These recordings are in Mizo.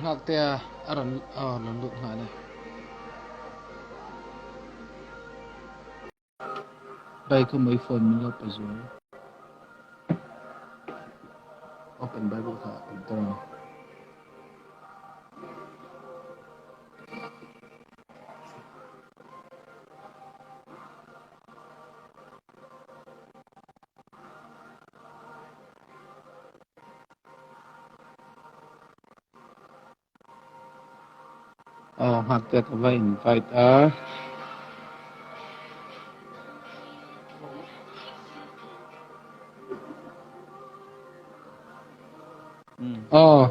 Nghaktea a rawn a rawn lut nghal e. Bike kha mai phone min lo pe zual. Open Bible kha a dawn. Aw nghakte ka va invite a. Aw.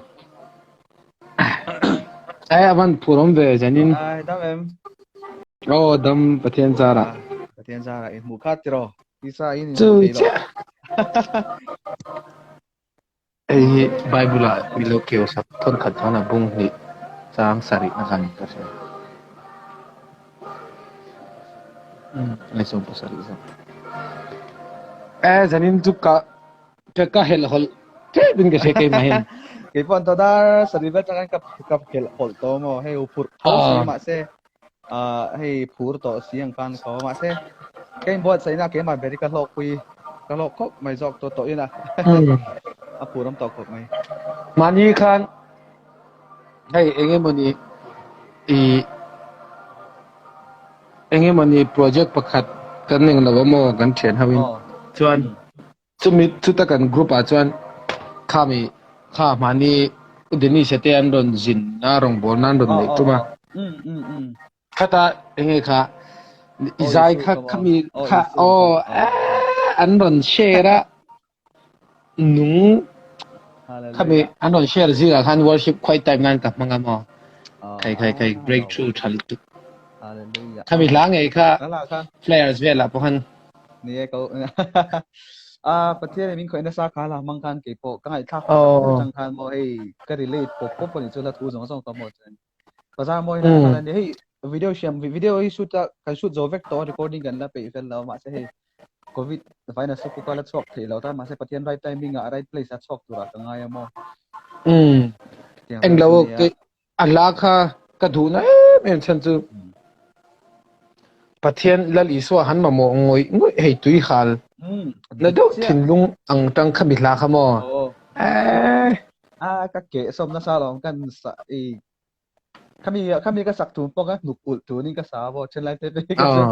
Ai avan phurawm ve zanin. Ai dam em. Aw dam Pathian zarah. Pathian zarah in hmuh khat tiraw. Tisa in Chu chiah. Hei hi Bible ah milo keu sak thawn khat chuan a bung hnih chang sarih na kan ka hria. Umm ngai sawm pasarih zawk. Eh zanin chu ka ka ka helh hawlh tep in ka hria keimah hian. Kei pawh an to dar sarih vel tangin ka ka helh hawlh tawh maw hei u phurh tho si mahse ah hei phur tawh si ang khan ka awm mahse ka inbuatsaihna keimah ber hi ka hlawkpui ka hlawk khawp mai zawk tawh tawh ina a phur awm tawh khawp mai. Mahni khan hei engemawni ih engemawni project pakhat kan eng lo a maw kan thian ho in chuan Chumi chuta kan group ah chuan khami kha hmani U Denise te an rawn zin a rawngbawlna an rawn neih tum a. Khata enge kha i zai kha khami kha aw an rawn share a nung khami an rawn share zingah khan worship quiet time nan ka hmang a maw. Khai khai khai breakthrough tha lutuk. Khami hla ngei kha flyers velah pawh khan Ni e ko a Pathian in min khawih nasa kha la mang khan kei pawh ka ngaihthlak hmasak ber tang khan maw hei ka relate pawp pawp ani chu hla thu zawng zawng ka maw chuan bazar mawi na khan ani hei video siam video hi shoot a kan shoot zo vek tawh recording kan la peih fel lo mahse hei covid virus chu ka la chhuak thei lo ta mahse Pathian right timing ah right place a chhuak turah ka ngai a maw um eng lo ke A hla kha ka duhna em em chhan chu Pathian Lal Isua han mamawh ngawih ngawih hei tui hal na deuh thinlung ang tang kha mi hla kha maw? Eh. A ka ke sawm nasa lawm kan sa i khami khami ka sak thum pawh ka hnuk ulh tun in ka sa maw thenlai te te ka chu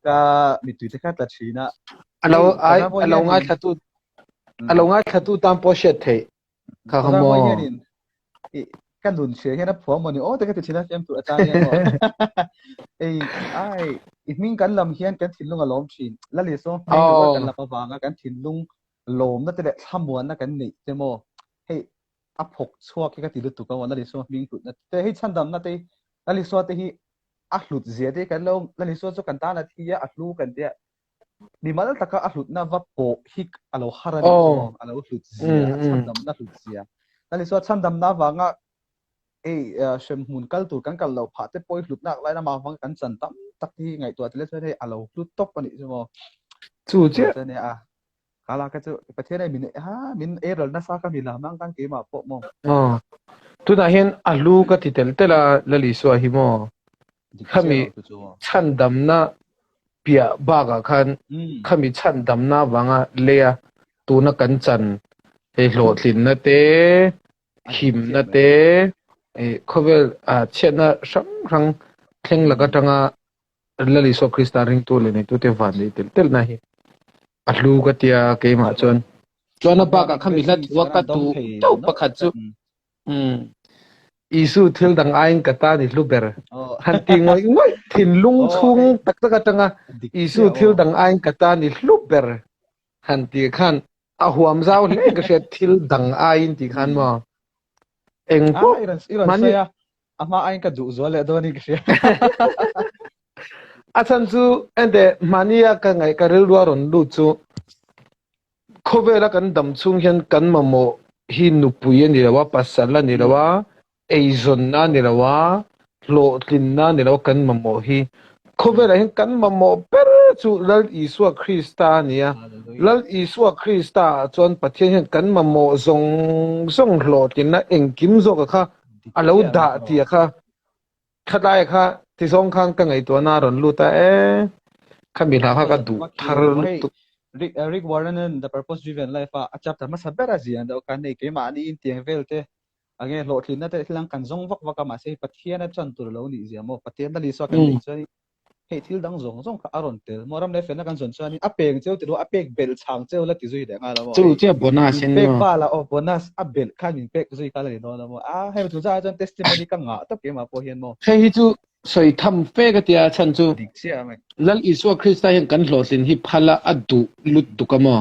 ka mittui te kha tla thin a. Alo ai alo ngaithla tu alo ngaithla tu tan pawh hriat theih Kha kha maw. Hianin i ka nun hria hian a phuah mawni aw te ka ti thin a fiam tur atang hian maw. Ei ai i hming kan lam hian kan thinlung a lawm thin. Lali so hming oh. kan lam avanga kan thinlung lawmna te leh thlamuanna kan neih te maw. Hei a phawk chhuak hi ka ti lutuk a maw Lali so hming hlutna te hei chhandamna te Lali so te hi a hlut zia te kan lo Lali so chu kan tan a thi a a hlu kan tia Mimal taka a hlutna va pawh hi a lo har a nih chu maw? A lo hlut zia, a chhandamna hlut zia. Kan Isua chhandamna avanga ei hremhmun kal tur kan kal loh phah te pawh hi hlutna ak lai lamah avanga kan chan tam tak hi ngaihtuah tel chuan hei a lo hlut tawp a nih chu maw? Chu chiah. Chuan a kala ka chu Pathian ei min ha min ei ral nasa ka mi lam ang kan keimah pawh maw? Aw. Tunah hian a hlu ka ti tel tel a Lal Isua hi maw? Khami chhandamna piah bakah khan khami chhandamna avanga leia tuna kan chan hei hlawhtlinna te, himna te, khawvel chhiatna hrang hrang thleng lak atanga Lal Isua Krista ringtu leh neitute van nei tel telna hi a hlu ka tia keimah chuan. Chuan a bakah khami hla thua ka duh teuh pakhat chu Umm. Isu thil dang aiin ka tan i hlu ber. Han ti ngawih ngawih thinlung chhung tak tak atanga Isu thil dang aiin ka tan i hlu ber han ti khan a huam zau hle ka hriat thil dang aiin ti khan maw. Eng pawh mahni a hma aiin ka duh zual leh dawn in ka hria. A chhan chu ente mahnia ka ngaih ka rilru a rawn lut chu Khawvela kan dam chhung hian kan mamawh hi nupui a ni lo a, pasal a ni lo a, eizawnna a ni lo a, hlawhtlinna a ni lo a kan mamawh hi. Khawvelah hian kan mamawh ber chu Lal Isua Krista a ni a. Lal Isua Krista ah chuan Pathian hian kan mamawh zawng zawng hlawhtlinna engkim zawka kha. A lo dah tia kha khatlai kha ti zawng khan ka ngaihtuahna a rawn lut a e khami hla kha ka duh thar lutuk. Rick, Rick Warren the Purpose Driven Life a a chapter hmasa ber a ziah deuh khan hei keimahni in tiang vel te ange hlawhtlinna te thil ang kan zawng vak vak a mahse Pathian a chan tur lo nih zia maw Pathian a Isua kan neih chuan hei thil dang zawng zawng kha a rawn tel maw ram leh felna kan zawn chuan a peng cheu ti lo a pek belh chhang cheu la ti zui leh nghal a maw Chu chiah bonus in pek bala aw bonus a belh khan min pek zui kha la ni dawn a maw a hei chu zah chuan testimony ka ngah tawp keimah pawh hian maw Hei hi chu sawi tham fe ka tia chhan chu dik chiah mai Lal Isua Krista hian kan hlawhtlin hi phala a duh lutuk a maw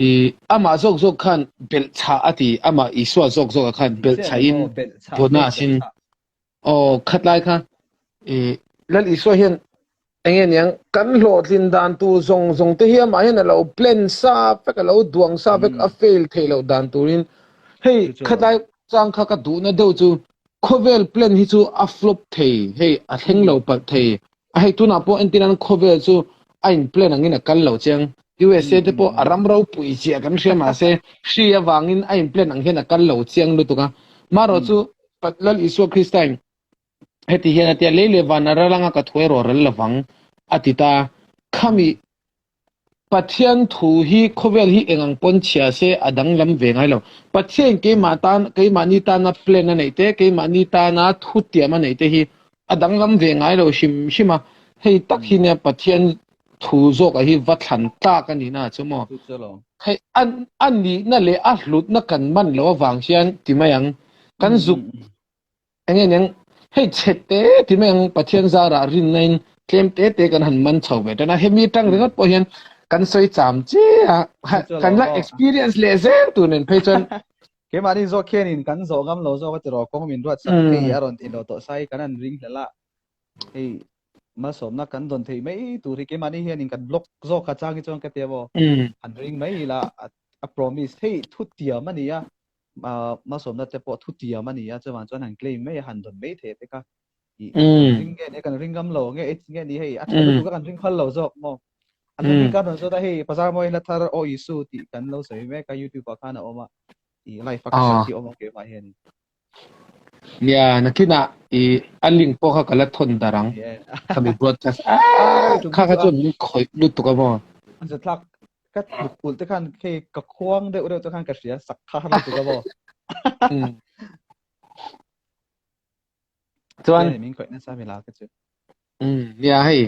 i amah zawk zawk khan belh chhah a ti amah Isua zawk zawk khan belh chhah in bonus in Aw khatlai kha i Lal Isua hian enge niang kan hlawhtlin dan tur zawng zawng te hi amah hian a lo plan sa vek a lo duang sa vek a fail theih loh dan turin hei khatlai chang kha ka duhna deuh chu khawvel plan hi chu a flop thei hei a thleng lo palh thei a hei tunah pawh entir nan khawvel chu a in plan angin a kal lo chiang USA te pawh a ram ropui chiah kan hria mahse hri avangin a in plan ang hian a kal lo chiang lutuk a marawh chu Lal Isua Krista in heti hian a tia lei leh van a ral anga ka thu erawh ral lovang a ti ta. Khami Pathian thu hi khawvel hi eng ang pawn chhia se a danglam ve ngai lo. Pathian keimah tan keimahni tana plan a neih te keimahni tana thu tiam a neih te hi a danglam ve ngai lo hrim hrim a. Hei tak hi nia Pathian thu zawk a hi va thlan tlak a nih na chu maw. Hei a nihna leh a hlutna kan man loh avang hian ti mai ang. Kan zuk enge niang hei chhe te ti mai ang Pathian zarah rinna in tlem te te kan han man chho ve tan a. Hemi atang ringawt pawh hian kan sawi cham che a. Kan la experience leh zel tur nen phei chuan Keimahni zawk khianin kan zawh ngam lo zawk a tiraw kawng min ruat sak hei a rawn ti lo tawh sai kan han ring hlel a. Hei malsawmna kan dawn theih mai tur hi keimahni hianin kan block zawk kha chang hi chuan ka tia maw an ring mai ila a promise hei thu tiam a ni a malsawmna te pawh thu tiam a ni a chuan chuan han claim mai a han dawn mai thei te kha i ring nge ni kan ring ngam lo nge nge ni hei a tha lutuk kan ring phal lo zawk maw an ring kan rawn zawt a hei bazar mawi hla thar o Isu tih kan lo sawi mek a YouTube ah khan a awm a i live a ka hriat hi awm ang keimah hianin Nia, nakinah i a link pawh kha ka la thawn darh ang. Khami broadcast kha kha chuan min khawih lutuk a maw. Zathlak ka tluk ulh te khan hei ka khuang deuh reuh te khan ka hria sak kha har lutuk a maw. Chuan min khawih nasa mi la ka chu. Nia hei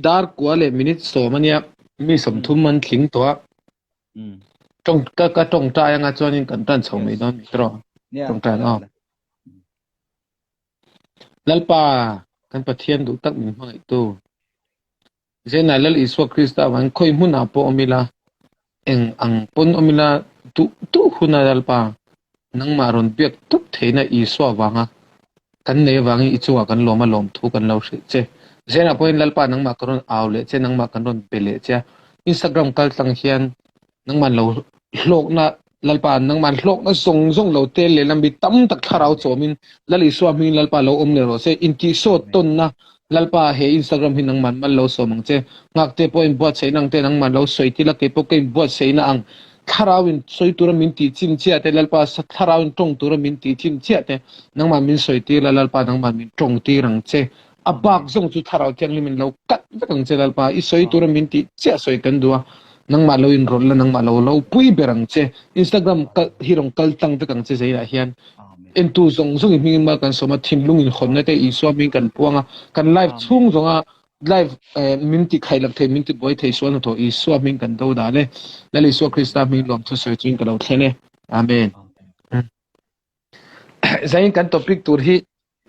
dar kua leh minute 10 ania mi 30 an tling tawh a. Tawng ka ka tawngtai anga chuanin kan tan chho mai dawn mi tawh. Tawngtai ang aw. Lalpa kan Pathian duh tak min hmangaihtu. Zena Lal Isua Krista avangin khawi hmunah pawh awm ila, eng ang pawn awm ila duh duh huna Lalpa nangmah rawn biak tawp theihna Isua avanga kan nei avangin i chungah kan lawm a lawm thu kan lo hrilh che. Zena pawhin Lalpa nangmah ka rawn au leh che, nangmah kan rawn pe leh che a. Instagram kal tlang hian nangmah lo hlawkna Lalpa nangmah hlawkna zawng zawng lo tel leh lam mi tam tak thlarau chawmin Lal Isua hmingin Lalpa lo awm leh rawh se intihsawt tawnna Lalpa he Instagram hi nangmah mal lo sawm ang che ngakte pawh in buatsaihna ang te nangmah lo sawi tir la keipawh ka inbuatsaihna ang thlarau in sawi tura min tih chin chiah te Lalpa thlarau in tawng tura min tih chin chiah te nangmah min sawi tir la Lalpa nangmah min tawng tir ang che a bak zawng chu thlarau thianghlim in lo kat vek ang che Lalpa i sawi tura min tih chiah sawi kan duh a nangmah lo in rawlh la nangmah lo lo pui ber ang che Instagram kal hi rawn kal tlang vek ang che zeilah hian entu zawng zawng in hmingin mal kan sawm a thinlung in hawnna te Isua hming kan puang a kan live chhung zawnga live min ti khai lak thei min ti buai thei sual hnathawh Isua hming kan do dan e Lal Isua Krista hming lawm thu sawi chuin ka lo thlen e Amen. Zain kan topic tur hi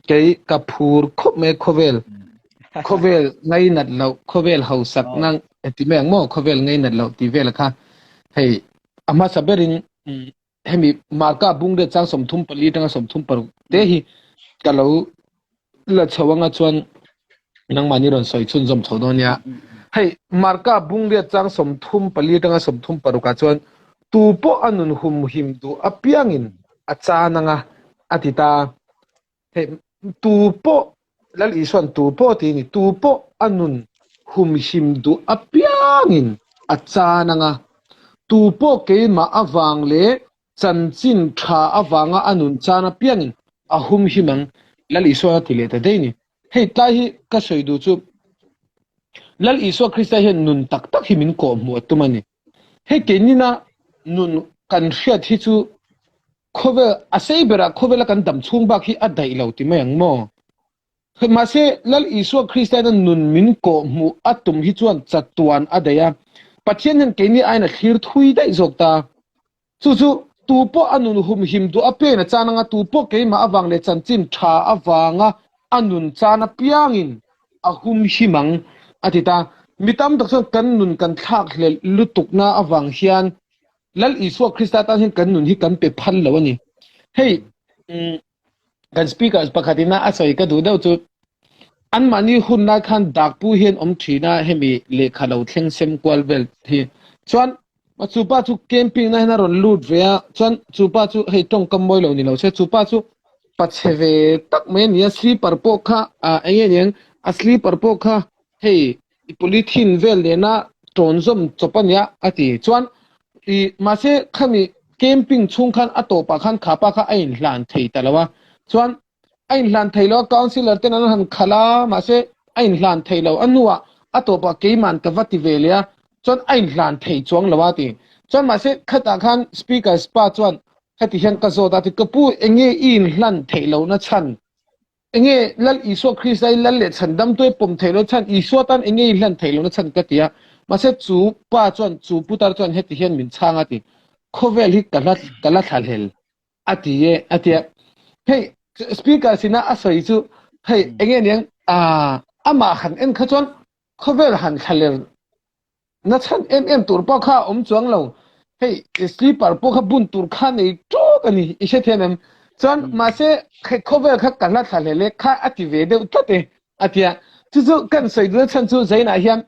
kei ka phur khawp mai khawvel khawvel ngainat loh khawvel hausak na ti mai ang maw khawvel ngainat loh tih vel kha hei a hmasa berin hemi Marka bung leh chang 34 atanga 36 te hi ka lo la chho anga chuan nangmahni rawn sawi chhunzawm chho dawn nia. Hei Marka bung leh chang 34 atanga 36 ah chuan tu pawh a nun humhim duh apiangin a chan anga a ti ta. Hei tu pawh Lal Isuan tu pawh ti ni tu pawh a nun humhim duh apiangin a chan anga tu pawh keimah avang leh chanchin tha avanga a nun chan apiangin. a hum him ang Lal Isua a ti leh ta daih ni. Hei tlai hi ka sawi duh chu Lal Isua Krista hian nun tak tak hi min kawh hmuh a tum a ni. Hei keinina nun kan hriat hi chu khawvel a sei berah khawvela kan dam chhung bak hi a daih lo ti mai ang maw? Mahse Lal Isua Krista hian nun min kawh hmuh a tum hi chuan chatuan a daih a. Pathian hian keini aiin a thlir thui daih zawk ta. Chu chu tu pawh a nun humhim duh a pen a chan anga tu pawh keimah avang leh chanchin tha avanga a nun chan apiangin a humhim ang a ti ta. Mi tam tak chuan kan nun kan thlak hlelh lutukna avang hian Lal Isua Krista tan hian kan nun hi kan pe phal lo a ni. Hei kan speaker pakhatina a sawi ka duh deuh chu anmahni hun lai khan dakpu hian awm thin a hemi lehkha lo thleng sem kual vel hi. Chuan chupa chu camping na hian a rawn lut ve a, chuan chupa chu hei tawngkam mawi lo ni lo se chupa chu pachhe ve tak mai a ni a, sleeper pawh kha ah eng nge niang a sleeper pawh kha hei polythene vel nena tawn zawm chawp a nia a ti. Chuan i mahse khami camping chhung khan a tawpah khan khapa kha a inhlan thei ta lo a, chuan a inhlan thei lo a councillor ten an han khalh a mahse a inhlan thei lo a hnuah a tawpah keiman ka va ti ve leh a chuan a inhlan thei chuang lo a ti. Chuan mahse khatah khan speaker spa chuan heti hian ka zawt a ti ka pu enge i inhlan theih lohna chhan enge Lal Isua Krista i lal leh chhan damtuai pawm theih lohna chhan Isua tan enge i inhlan theih lohna chhan ka ti a mahse chu pa chuan chu putar chuan heti hian min chhang a ti khawvel hi ka la ka la thlahlel a ti e a tia hei speaker sina a sawi chu hei enge niang a amah han en kha chuan khawvel han thlaler na chhan em em tur pawh kha awm chuang lo hei sleeper pawh kha bun tur kha nei ṭawk a ni i hre thiam em chuan mahse khawvel kha ka hla thla hle le kha a ti ve deuh tlat e a tia chu chu kan sawi duh chhan chu zainah hian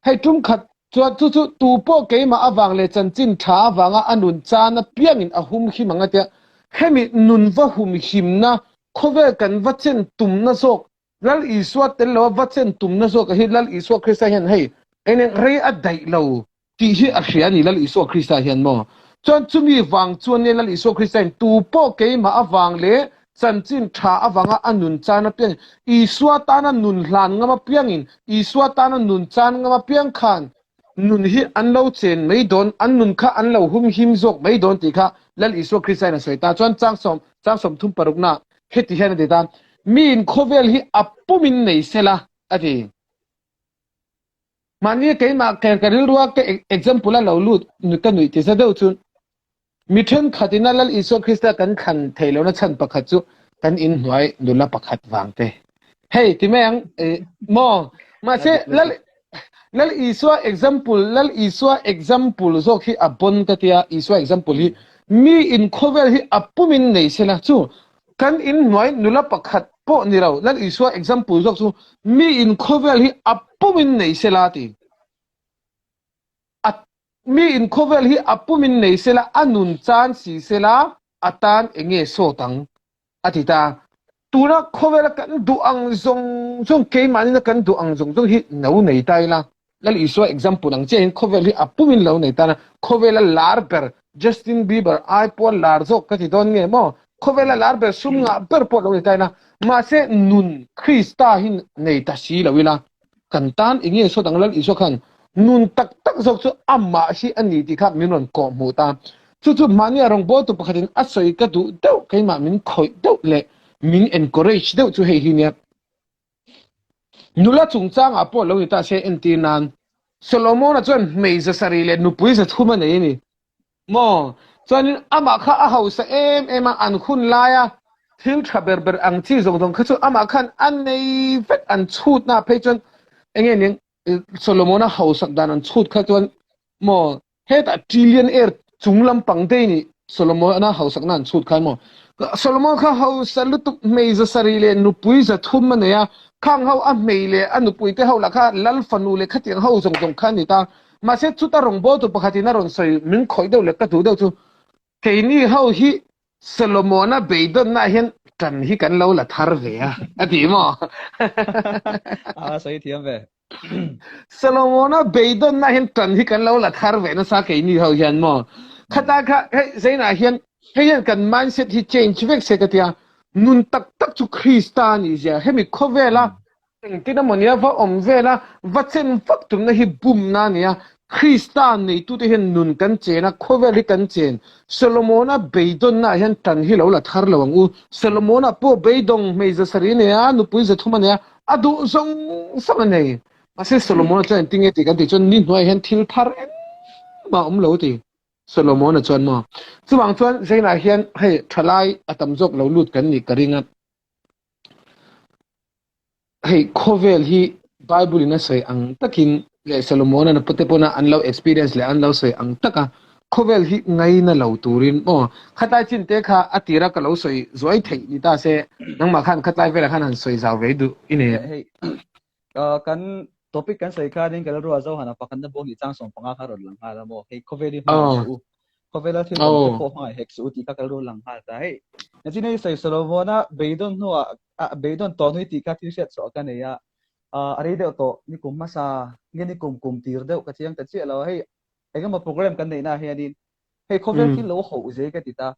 Hei tum khat chuan chu chu tu pawh keimah avang leh chanchin tha avanga a nun chan apiangin a humhim ang a tia. Hemi nun va humhimna, khawvel kan va chen tumna zawk, Lal Isua tel lova va chen tumna zawk hi Lal Isua Krista hian hei eng rei a daih lo tih hi a hria a ni Lal Isua Krista hian maw. Chuan chumi vang chuan nge Lal Isua Krista hian tu pawh keimah avang leh Chanchin tha avanga a nun chan apiang, Isua tana nun hlan ngam apiangin, Isua tana nun chan ngam apiang khan nun hi an lo chen mai dawn, an nun kha an lo humhim zawk mai dawn tih kha Lal Isua Krista in a sawi ta. Chuan chang chang 36 na heti hian a ti ta, Miin khawvel hi a pumin nei sela a ti. Mahni keimah ka rilrua ka example a lo lut ka nuih ti za deuh chu Mi thenkhatin a Lal Isua Krista kan thlan theih lohna chhan pakhat chu kan inhnuai nula pakhat vang te. Hei ti mai ang maw? Mahse Lal Lal Isua example Lal Isua example zawk hi a bon ka tia Isua example hi mi in khawvel hi a pumin nei sela chu kan inhnuai nula pakhat pawh ni lo Lal Isua example zawk chu mi in khawvel hi a pumin nei sela ti. A Mi in khawvel hi a pumin nei sela, a nun chan si sela, a tan eng nge sawt ang? a ti ta. Tuna khawvela kan duh ang zawng zawng, keimahnin a kan duh ang zawng zawng hi no nei ta ila. Lal Isua example ang chiahin khawvel hi a pumin lo nei ta na. Khawvela lar ber Justin Bieber ai pawh lar zawk ka ti dawn nge maw? Khawvela lar ber sum ngah ber pawh lo nei ta ila. Mahse nun Krista hi nei ta si lo ila. Kan tan eng nge sawt ang Lal Isua khan nun tak tak zawk chu amah hi a ni tih kha min rawn kawh hmuh ta. Chu chu mahni a rawngbawltu pakhatin a sawi ka duh deuh keimah min khawih deuh leh min encourage deuh chu hei hi nia. Nula chungchangah pawh lo ni ta se entir nan Solomona chuan hmeiza sarih leh nupui zathum a nei a ni. Maw? Chuanin amah kha a hausa em em a, an hun laia thil tha ber ber ang chi zawng zawng kha chu amah khan a nei vek, an chhutna phei chuan eng nge ning Solomona hausak dan an chhut kha chuan maw hetah trillion air chung lampang dei ni Solomona hausakna an chhut khan maw Solomon kha hausa lutuk hmei za sarih leh nupui za thum a nei a, khang ho a hmei leh a nupui te ho lah kha lal fanu leh khatiang ho zawng zawng kha a ni ta. Mahse chuta rawngbawltu pakhatin a rawn sawi min khawih deuh leh ka duh deuh chu keini ho hi Solomona beidawnna hian tan hi kan lo la thar ve a a ti maw? A sawi thiam ve. Solomona beidawnna hian tan hi kan lo la thar ve nasa keini ho hian maw? Khata kha hei zainah hian hei hian kan mindset hi change vek se ka tia. Nun tak tak chu Krista a nih zia hemi khawvela engtin emaw nia va awm vela va chen vak tumna hi bumna a ni a. Krista neitute hian nun kan chen a, khawvel hi kan chen. Solomona beidawnnaah hian tan hi lo la thar lo ang u. Solomona pawh beidawng hmeiza sarih a nei a, nupui zathum a nei a, a duh zawng zawng a nei. Mahse Solomona chuan engtin nge tih kan tih chuan ni hnuaiah hian thil thar engmah a awm lo ti. Solomona chuan maw? Chuvang chuan Zainah hian hei thalai a tam zawk lo lut kan nih ka ring a. Hei khawvel hi Bible in a sawi ang takin leh Solomona na pute pawna an lo experience leh an lo sawi ang taka khawvel hi ngaina lo turin maw khatlai chin te kha a tira ka lo sawi zuai theih ni ta se nangmah khan khatlai velah khan han sawi zau ve duh i nei. Hei kan topic kan sawi khanin ka rilru ah Zohana pakhatna bawng nih chang 15 kha rawn lang nghal a maw hei khawvel hi hmangaih suh u khawvela thil awm te pawh hmangaih hek suh u tih kha ka rilru lang nghal ta hei nachin hei sawi Solomona beidawn hnuah beidawn tawh hnui tih kha thil hriat chhuah ka nei a a rei deuh tawh ni kum hmasa nge ni kum kum tir deuh ka chiang ta chiah lo hei engemaw program kan neihna ah hianin hei khawvel thil lo hoh zel ka ti ta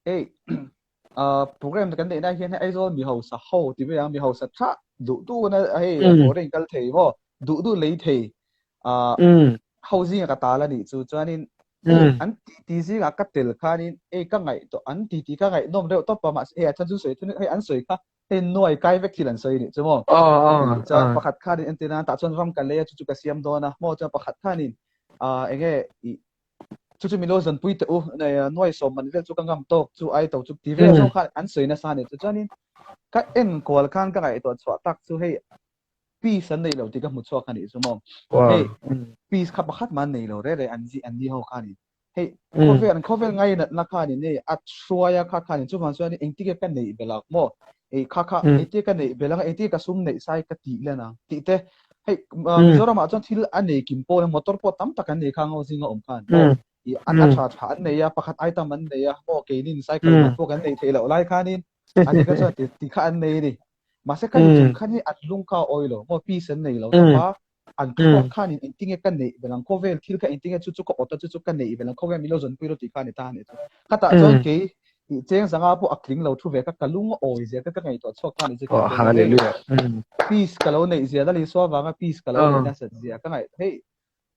Hei program kan neihna hian hei Aizawl mi hausa ho ti mai ang mi hausa tha duh duh na hei foreign kal thei maw duh duh lei thei ho zinga ka tal a nih chu chuanin an ti ti zinga ka tel khanin ei ka ngaih tawh an ti ti ka ngaih nawm reuh tawp a mahse hei a chan chu sawi thun hei an sawi kha hei nuai kai vek thil an sawi nih chu maw chuan pakhat khanin entir nan tah chuan ram ka lei a chu chu ka siam dawn a maw chuan pakhat khanin enge i Chu chu milo zanpui teh u, nuai sawm man vel chu ka ngam tawk chu ai to chu ti vel zawng khan an sawi nasa a ni. Chu chuanin ka enkual khan ka ngaihtuah chhuah tak chu hei peace an nei lo tih ka hmu chhuak a nih chu maw. Hei peace kha pakhat mah an nei lo reh reh an zi an ni ho khan in. Hei khawvel an khawvel ngainatna khan in hei a hruai a kha khan in chuvang chuan engtin nge ka neih belh ang maw ei kha kha engtin nge ka neih belh ang engtin nge ka sum neih sai ka tih len ang tih te Hei Mizoram ah chuan thil a nei kim pawh motor pawh tam tak an nei kha ngo zinga awm khan maw i an a tha tha an nei a pakhat item an nei a maw keinin cycle man pawh kan nei thei loh lai khanin ani kha chuan ti ti kha an nei ni mahse kha ni chung khan hi an lung kha a awi lo maw peace an nei lo tawp a an thluak khanin engtinge ka neih belh ang khawvel thil kha engtinge chu chu ka awt a chu chu ka neih belh ang khawvel min lo zawnpui rawh tih kha a ni ta a nih chu khatah chuan kei Tih cheng zanga pawh a tling lo thu ve ka ka lung a awi zia ka ka ngaihtuah chhuak kha ni chu Oh, hallelujah. Peace ka lo neih zia Lal Isua vanga peace ka lo neih nasat zia ka ngaih hei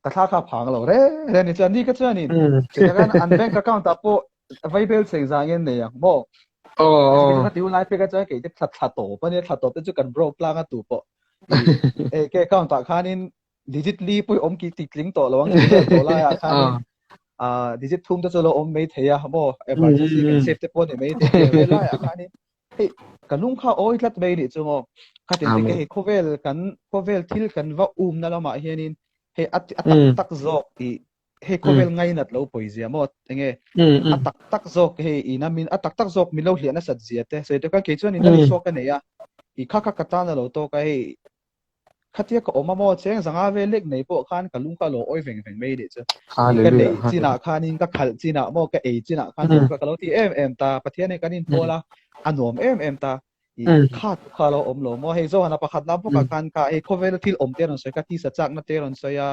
ka thla kha phang lo re re ni chuan ni ka chuanin chutakan an bank account ah pawh vaibel cheng zang in nei ang maw Oh, ka tiu lai phei ka chuan kei te thla thla tawp ania thla tawp te chu kan broke tlang a tu pawh e ke account ah khanin digit li pawh awm ki ti tling tawh lo ang ti vel tawh lai ah khanin ah digit thum te chu lo awm mai thei a maw emergency kan save te pawh ni mai thei vel lai ah khanin hei ka lung kha awi tlat mai nih chu maw khatin te hei khawvel kan khawvel thil kan va um na lamah hianin hei a tak tak zawk i hei khawvel ngainat lo pawi zia maw enge a tak tak zawk hei ina min a tak tak zawk min lo hliah nasat zia te sawi te kha kei chuan in la saw ka nei a i kha kha ka tan a lo tawk a hei Khatia ka awm a maw cheng zanga vel lek nei pawh khan ka lung kha a lo awi veng veng mai nih chu. Ka neih chinah khanin ka khalh chinah maw ka ei chinah khan nuam ka lo ti em em ta. Pathian hi kan inpawl a, a nuam em em ta. I kha chu kha lo awm lo maw. Hei Zohana pakhatna bawkah khan kha hei khawvela thil awm te a rawn sawi kha, tisa chakna te a rawn sawi a,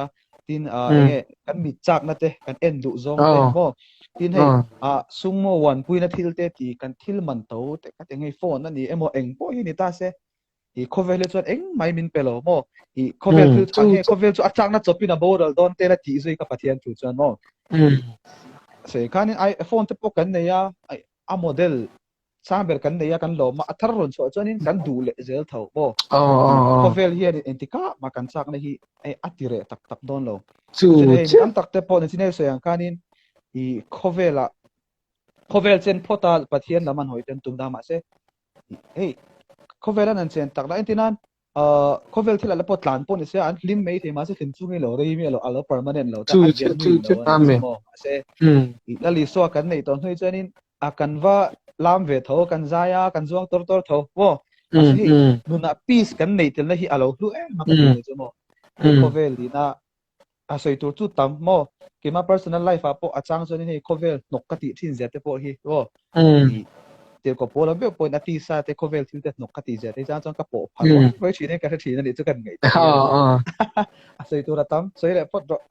tin enge kan mit chakna te, kan en duh zawng te maw. Tin hei sum maw uanpuina thil te ti kan thil man to te kha ti hei phone a ni emaw eng pawh hi ni ta se. I khawvel hi chuan engmah min pe lo maw? I khawvel thil chu he khawvel chu a chakna chawpin a boral dawn tel a tih zui ka Pathian thu chuan maw? Sawi khanin ai phone te pawh kan nei a, a model sang ber kan nei a kan lawm a, a thar rawn chhuah chuanin kan duh leh zel tho maw? Khawvel hian engtikah mah kan chakna hi a ti reh tak tak dawn lo. Chuan hei mi tam tak te pawh nichin hei sawi ang khanin i khawvelah khawvel chen phawt a Pathian lam an hawi ten tum dah mahse Hei, khawvel an an chen tak na entir nan khawvel thil a la pawh tlan pawh ni se an hlim mai thei mahse hlim chungin lo rei mi a lo a lo permanent lo ta a genuine lo a ni chu maw mahse Lal Isua kan neih tawh hnuai chuanin a kan va lam ve tho kan zai a kan zuang tawr tawr tho maw mahse hei nunah peace kan neih telna hi a lo hlu em a ka ti chu maw khawvel ina A sawi tur chu tam maw? Keimah personal life ah pawh a chang chuanin hei khawvel hnawk ka tih thin zia te pawh hi aw i tirhkoh pawl ang deuh pawhin a tisa te khawvel thil te hnawk ka tih zia te chang chuan ka pawh phah ruai ruai thin e ka hre thin a nih chu kan ngaih tak hian a sawi tur a tam sawi leh phawt rawh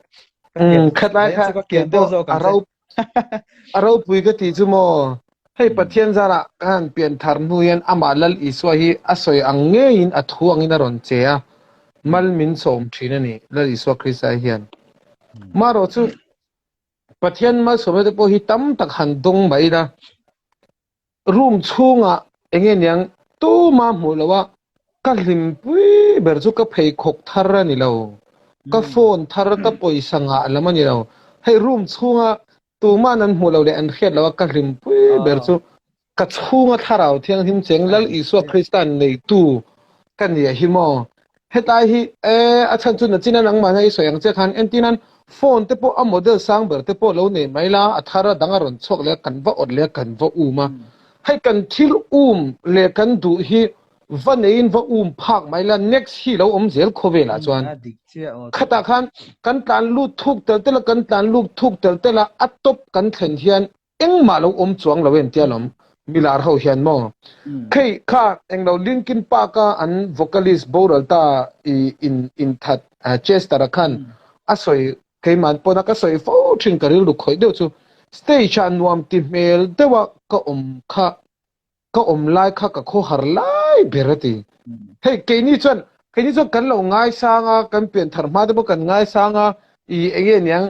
ka kian Khatlai kha ka kian deuh zawk ang che a ropui ka tih chu maw? Hei Pathian zarah ka han pian thar hnu hian amah Lal Isua hi a sawi ang ngeiin a thu angin a rawn che a, mal min sawm thin a ni Lal Isua Krista hian. Marawh chu Pathian malsawmna te pawh hi tam tak han dawng mai ila, room chhungah enge niang tuma hmuh loh a, ka hlimpui ber chu ka pheikhawk thar a ni lo, ka phone thar ka pawisa ngah lam a ni lo. Hei room chhunga tuma'n an hmuh loh leh an hriat loh a ka hlimpui ber chu ka chhunga thlarau thianghlim cheng Lal Isua Krista'n neitu ka nia hi maw? Hetlai hi e a chhan chu nachin a nangmah hi sawi ang che khan entirnan phone te pawh a model sang ber te pawh lo nei mai la a thar a dang a rawn chhuak leh a kan va awt leh a kan va um a hei kan thil um leh kan duh hi va neiin va um phak mai la next hi lo awm zel khawvel ah chuan khatah khan kan tlan lut thuk tel tel a kan tlan lut thuk tel tel a a top kan thlen hian engmah lo awm chuang lo em tia lawm milar ho hian maw khei kha englo Linkin Park a an vocalist boral ta i in in that Chester a khan a sawi keiman pawna ka sawi fo thin ka rilru khawih deuh chu stage ah nuam ti hmel deuha ka awm kha ka awm lai kha ka khawhar lai ber a ti. Hei keini chuan keini chuan kan lo ngaisang a, kan pian thar hma te pawh kan ngaisang a, i enge niang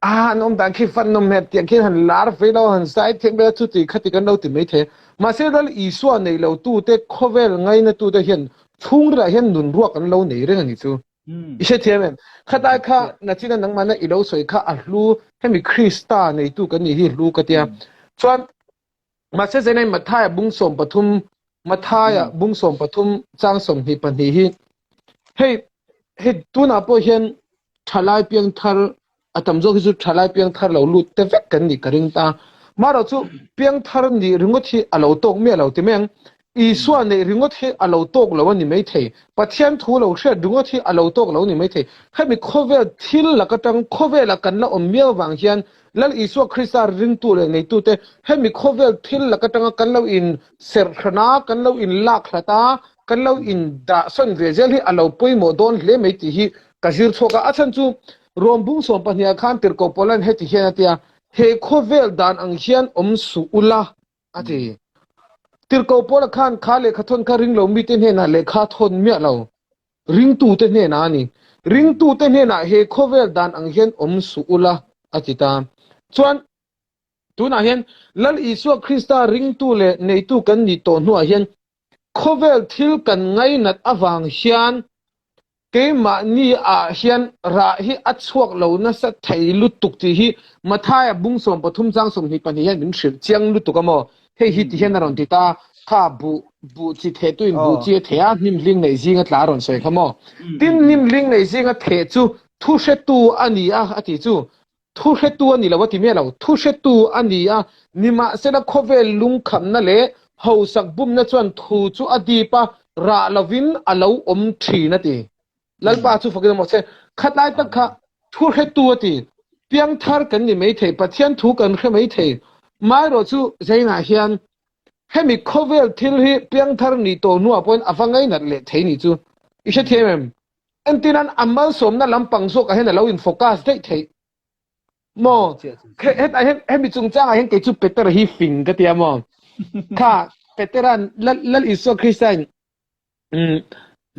a an awm dan khi fan nawm hmel tiang khian han lar ve lo han zai thiam vel a chuti khati kan lo ti mai thei a. Mahse Lal Isua nei lo tu te khawvel ngaina tu te hian chhungrilah hian nun ruak an lo nei reng a ni chu. I hrethiam em? Khatlai kha nachina nangmahna i lo sawi kha a hlu hemi Krista neitu kan nih hi hlu ka tia. Chuan Mahse zenai Matthaya bung 13 Matthaya bung 13 chang 22 hi hei hei tunah pawh hian thalai piang thar a tam zawk hi chu thalai piang thar lo lut te vek kan nih ka ring ta. Marawh chu piang thar nih ringawt hi a lo tawk miah lo ti mai ang. Isua neih ringawt hi a lo tawk lo a ni mai thei. Pathian thu lo hriat ringawt hi a lo tawk lo a ni mai thei. Hemi khawvel thil lak atang khawvela kan la awm miau vang hian Lal Isua Krista ringtu leh neitute hemi khawvel thil lak atanga kan lo in serhran a, kan lo in lak hlat a, kan lo in dah sawn ve zel hi a lo pawimawh dawn hle mai tih hi ka zir chhuak a. A chhan chu Rom bung 12 ah khan Tirhkoh Paula'n heti hian a ti a, He khawvel dan ang hian awm suh ula, a ti. Tirhkoh Paula khan kha lehkha thawn kha ring lo mite hnenah lehkha thawn miah lo, ringtute hnenah a ni. Ringtute hnenah he khawvel dan ang hian awm suh ula, a ti ta. Chuan tunah hian Lal Isua Krista ringtu leh neitu kan nih tawh hnuah hian khawvel thil kan ngainat avang hian Keimahni ah hian rah hi a chhuak lo nasa thei lutuk tih hi Mathaia bung 13 chang 22 hian min hrilh chiang lutuk a maw? Hei hi ti hian a rawn ti ta, kha buh buh chi theh tuin buh chi a theh a, hnim hling nei zinga tla a rawn sawi kha maw? Tin, hnim hling nei zinga theh chu thu hretu a ni a, a ti chu. Thu hretu a ni lo a ti miah lo, thu hretu a ni a, nimahsela khawvel lungkhamna leh hausak bumna chuan thu chu a dip a, rah lovin a lo awm thin a ti. Lalpa chu fakin awm rawh se. Khatlai tak kha thu hretu a ti. Piangthar kan ni mai thei, Pathian thu kan hre mai thei. Maherawh chu Zainah hian hemi khawvel thil hi piangthar nih tawh hnuah pawhin a va ngainat leh thei ni chu i hrethiam em? Entirnan a malsawmna lampang zawkah hian a lo in focus daih theih maw? Hetah hian hemi chungchangah hian kei chu Peter hi fing ka tia maw? Kha Petera'n Lal Lal Isua Krista'n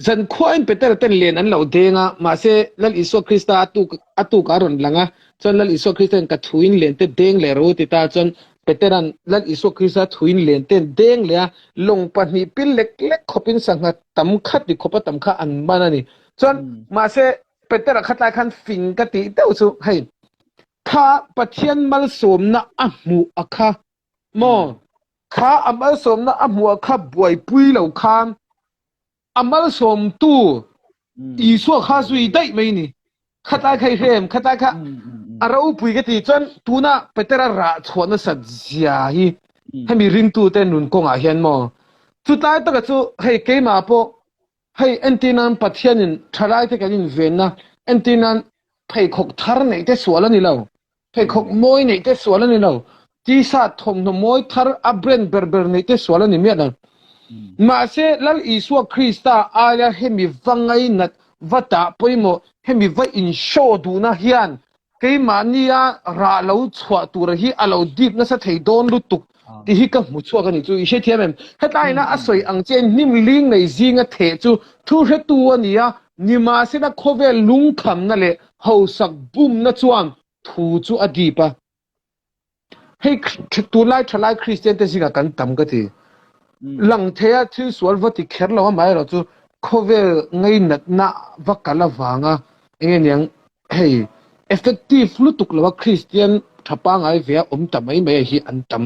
zan khuain Petera ten len an lo deng a, mahse Lal Isua Krista a tuk a tuk a rawn lang a, chuan Lal Isua Krista'n ka thuin len te deng leh ro ti ta chuan Petera'n Lal Isua Krista thuin len ten deng leh a, lawng pahnih pil lek lek khawpin sangha tam kha ti khawpa tam kha an man a ni. Chuan mahse Petera khatlai khan fing ka tih deuh chu hei kha Pathian malsawmna a hmuh a kha maw kha a malsawmna a hmuh a kha buaipui lo khan a malsawmtu Isua kha zui daih mai ni. Khatlai kha i hre em? Khatlai kha a ropui ka ti. Chuan tuna Petera rah chhuah nasat zia hi hemi ringtute nun kawngah hian maw chutlai taka chu hei keimah pawh hei entir nan Pathianin thalaite kan invenna entir nan pheikhawk thar neih te sual a ni lo. Pheikhawk mawi neih te sual a ni lo. T-shirt thawmhnaw mawi thar a brand ber ber neih te sual a ni miah lo. Mahse, Lal Isua Krista aia hemi va ngainat va tah pawimawh, hemi va in-show duhna hian keimahnia rah lo chhuah tura hi a lo dip nasa thei dawn lutuk. Tih hi ka hmu chhuak a nih chu. I hrethiam em? Hetlaiin a sawi ang che hnim ling nei zinga theh chu thu hretu a ni a, nimahsela khawvel lungkhamna leh hausak bumna chuan thu chu a dip a. Hei tunlai thalai Kristian te zingah kan tam ka ti. Lang theia thil sual va ti kher lo amaherawh chu khawvel ngainatna va kal avanga enge niang hei effective lutuk lo a Kristian tha pangai ve a awm ta mai mai hi an tam.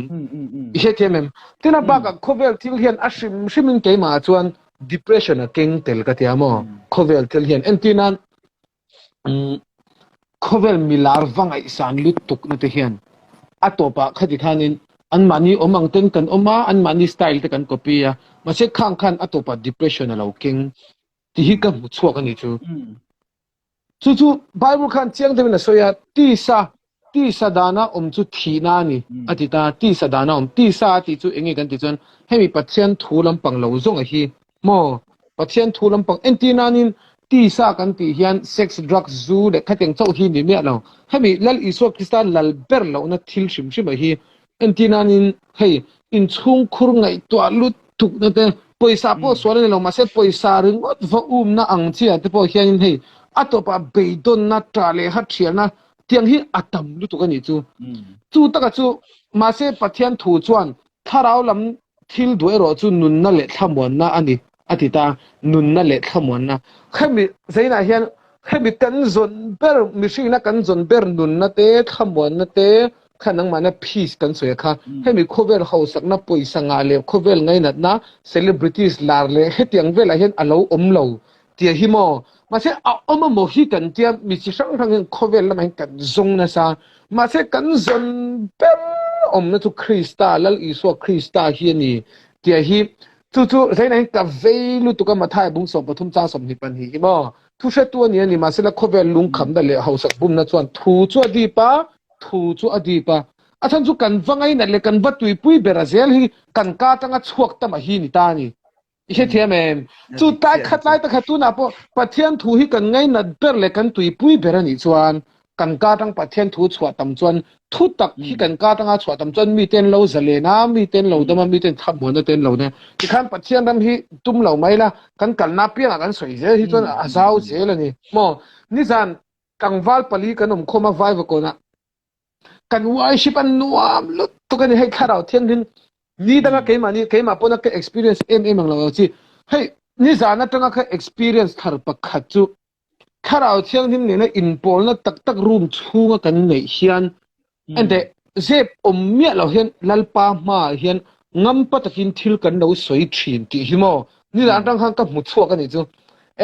I hrethiam em? Tin a bakah khawvel thil hian a hrim hrimin keimah ah chuan depression a keng tel ka tia maw? Khawvel thil hian entir nan Khawvel milar va ngaihsan lutuk na te hian a tawpah khati khanin anmahni awm ang ten kan awm a, anmahni style te kan copy a, mahse khang khan a tawpah depression a lo keng tih hi ka hmu chhuak a ni chu. Chu chu Bible khan chiang deuhin a sawi a, tisa Tisa dana awm chu thihna a ni, a ti ta. Tisa dana awm, tisa a tih chu eng nge kan tih chuan hemi Pathian thu lampang lo zawnga hi maw? Pathian thu lampang entir nanin tisa kan tih hian sex, drugs, zu leh khatiang chauh hi ni miah lo. Hemi Lal Isua Krista lal ber lohna thil hrim hrim a hi entir nanin hei inchhungkhur ngaihtuah lutukna te, pawisa pawh sual a ni lo mahse pawisa ringawt va umna ang chiah te pawh hianin hei a tawpah beidawnna, ṭah leh hathialna Tiang hi a tam lutuk a nih chu. Chu taka chu mahse Pathian thu chuan thlarau lam thil duh erawh chu nunna leh thlamuanna a ni a ti ta. Nunna leh thlamuanna. Hemi zainah hian hemi kan zawn ber mihringina kan zawn ber nunna te thlamuanna te kha nangmahna peace kan sawi a kha. Hemi khawvel hausakna pawisa ngah leh khawvel ngainatna celebrities lar leh hetiang velah hian a lo awm lo Tia hi maw? Mahse a awm a maw hi kan tia mi chi hrang hrang hian khawvel lamah hian kan zawng nasa. Mahse kan zawn ber awmna chu Krista, Lal Isua Krista hi a ni. Tia hi chu chu zainah hian ka vei lutuk a Mathai bung 13 chang 22 hi maw? Thu hretu a ni a ni mahse la khawvel lungkhamna leh hausak bumna chuan thu chu a dip a, thu chu a dip a. A chhan chu kan va ngainat leh kan va tuipui ber a zel hi kan ka atanga chhuak ta mah hi ni ta a ni. I hrethiam em? Chu tlai khat lai takhat tunah pawh Pathian thu hi kan ngainat ber leh kan tuipui ber a nih chuan kan ka atang Pathian thu chhuah tam chuan thu tak hi kan ka atanga chhuah tam chuan mite an lo zalen a, mite an lo dam a, mite an thlamuan te an lo ne. Tikhan Pathian ram hi tum lo mai la, kan kalna apiangah kan sawi zel hi chuan a zau zel a ni. Maw? Nizan tlangval pali kan awm khawm a Vaivakawnah kan worship an nuam lutuk ani hei thlarau thianghlim ni danga keimah ni keimah pawna ka experience em em ang lo chi hei ni zan atanga ka experience thar pakhat chu thlarau thianghlim nena inpawlna tak tak room chhunga kan neih hian ente zep awm miah lo hian lalpa hma hian ngampa takin thil kan lo sawi thin tih hi maw ni zan atang khan ka hmu chhuak ani chu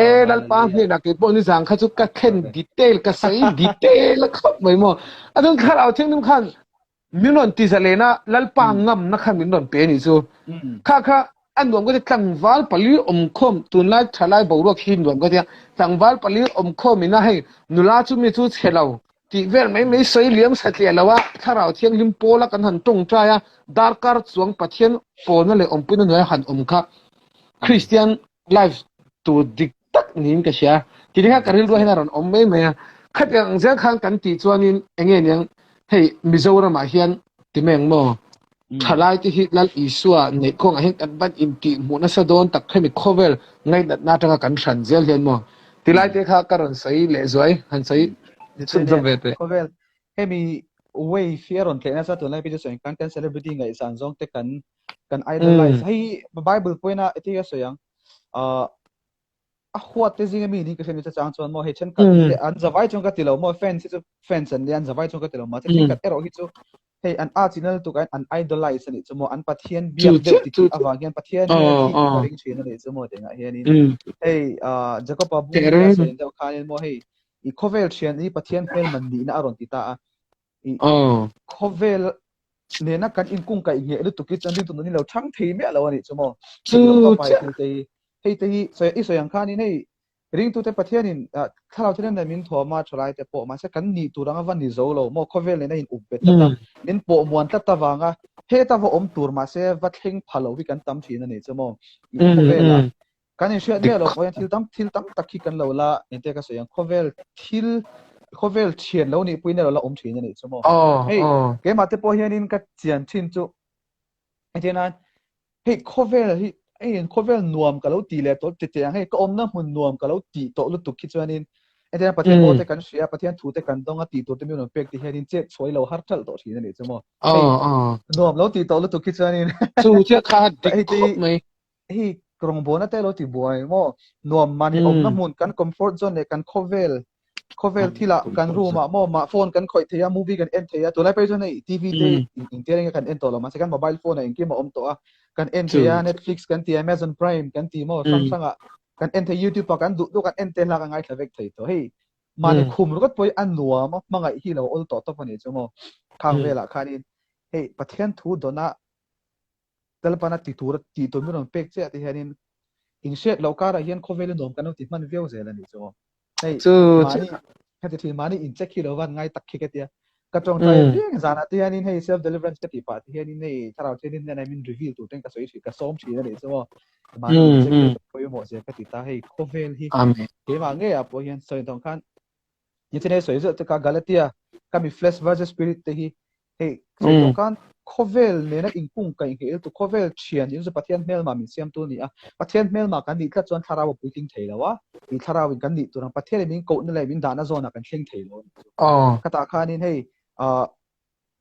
E lalpa hnenah kei pawh nizan kha chu ka thlen detail ka sawi detail a khawp mai maw. A chung thlarau thianghlim khan min rawn ti zalen a lalpa ngamna khan min rawn pe ni chu. Kha kha a nuam ka ti tlangval pali awm khawm tunlai thalai boruak hi nuam ka tia tlangval pali awm khawm ina hei nula chu mi chu chhe lo tih vel mai mai sawi liam satliah lo a thlarau thianghlim pawla kan han tawngtai a darkar chuang Pathian pawlna leh awmpuina hnuaia han awm kha Kristian life tur dik tak niin ka hria. Tih kha ka rilru hian a rawn awm mai mai a. Khatiang ang zel khan kan tih chuanin enge niang hei Mizoramah hian ti mai ang maw? Thalai te hi Lal Isua neih kawngah hian kan van intih hmuh nasa dawn tak hemi khawvel ngainatna atanga kan hran zel hian maw? Tilai te kha ka rawn sawi leh zuai han sawi chhunzawm ve teh. Khawvel hemi wave hi a rawn tleh nasa tunlai pi chu sawi ang kan celebrity ngaihsan zawng te kan kan idolize hei bible point a eti ka sawi ang a huat te zinga mi ni ka hriat chang chuan maw hei then khat te an zawai chuan ka ti lo maw fans hi chu fans an lian zawai chuan ka ti lo ma then khat erawh hi chu hei an a chinal tuk an idolize ani chu maw an pathian biak deuh ti ti awang hian pathian hi a thi ka ring thin ani chu maw tenga hianin hei Jacob-a bu a sawi deuh khanin maw hei i khawvel thian i pathian hmel man nihna a rawn ti ta a i khawvel nena kan inkungkaih ngheh lutuk hi chuan ringtu nun hi lo thang thei miah lo a nih chu maw. Chu chiah. Hei te hi sawi i sawi ang khanin hei ringtute Pathianin thlarau thil nen min thuam a thalai te pawh mahse kan nih tur anga va ni zo lo maw khawvel nena in up bet tlat a min pawh muan tlat avanga heta va awm tur mahse va thleng pha lo hi kan tam thin a nih chu maw. Khawvelah Kan inhriat miah loh pawh hian thil tam thil tam tak hi kan lo la engte ka sawi ang khawvel thil khawvel thian lo nih puiin a lo la awm thin a nih chu maw. Hei keimah te pawh hianin ka chian thin chu Entirnan, hei khawvel hi hei khawvel nuam ka lo ti leh tawh ti teh ang hei ka awmna hmun nuam ka lo tih tawh lutuk khi chuanin entirnan Pathian aw te kan hria Pathian thu te kan dawng a tih tur te min rawn pek te hianin chet chhuai lo har ṭalh tawh ṭhin a nih chu maw. Hei nuam lo tih tawh lutuk khi chuanin Chu chiah kha dik khawp mai. Hei rawngbawlna te lo ti buai maw nuam mahni awmna hmun kan comfort zone leh kan khawvel khawvel thilah kan room ah maw mah phone kan khawih thei a movie kan en thei a tunlai phei chuan hei TV te engtir enge kan en tawh lo mahse kan mobile phone ah engkim a awm tawh a kan en thei a Netflix kan ti Amazon Prime kan ti maw hrang hrang ah kan en thei YouTube ah kan duh duh kan en te hla kan ngaithla vek thei tawh hei mahni khum ringawt pawh hi a nuam a hmangaih hi lo awl tawh tawp a nih chu maw khang velah khanin hei Pathian thu dawn a Lalpana ti tur tih tur min rawn pek chiah te hianin in hriat loh karah hian khawvel a nuam kan lo ti hman viau zel a nih chu. Hei mahni ka ti thin mahni in check hi lo van ngai tak khi ka tia. Ka tawngtai apiang zanah te hianin hei self deliverance ka tih pah te hianin hei thlarau thianghlim hnenah min reveal tur ten ka sawi thin ka sawm thin a nih chu maw. Mahni in check hi pawimawh zia ka ti ta hei khawvel hi keimah ngeiah pawh hian sawi tawng khan Nitin hei sawi zeuh te kha Galatia ka mi flesh versus spirit te hi hei sawi tawh khan khawvel nena inkung kaih ngheil tu khawvel thian in chu Pathian hmelma min siam tu a ni a, Pathian hmelma kan nih tlat chuan thlarau a puitling thei lo a, i thlarau in kan nih tur ang Pathian in min kohna leh min dahna zawnah kan thleng thei lo a nih chu. Khatah khanin hei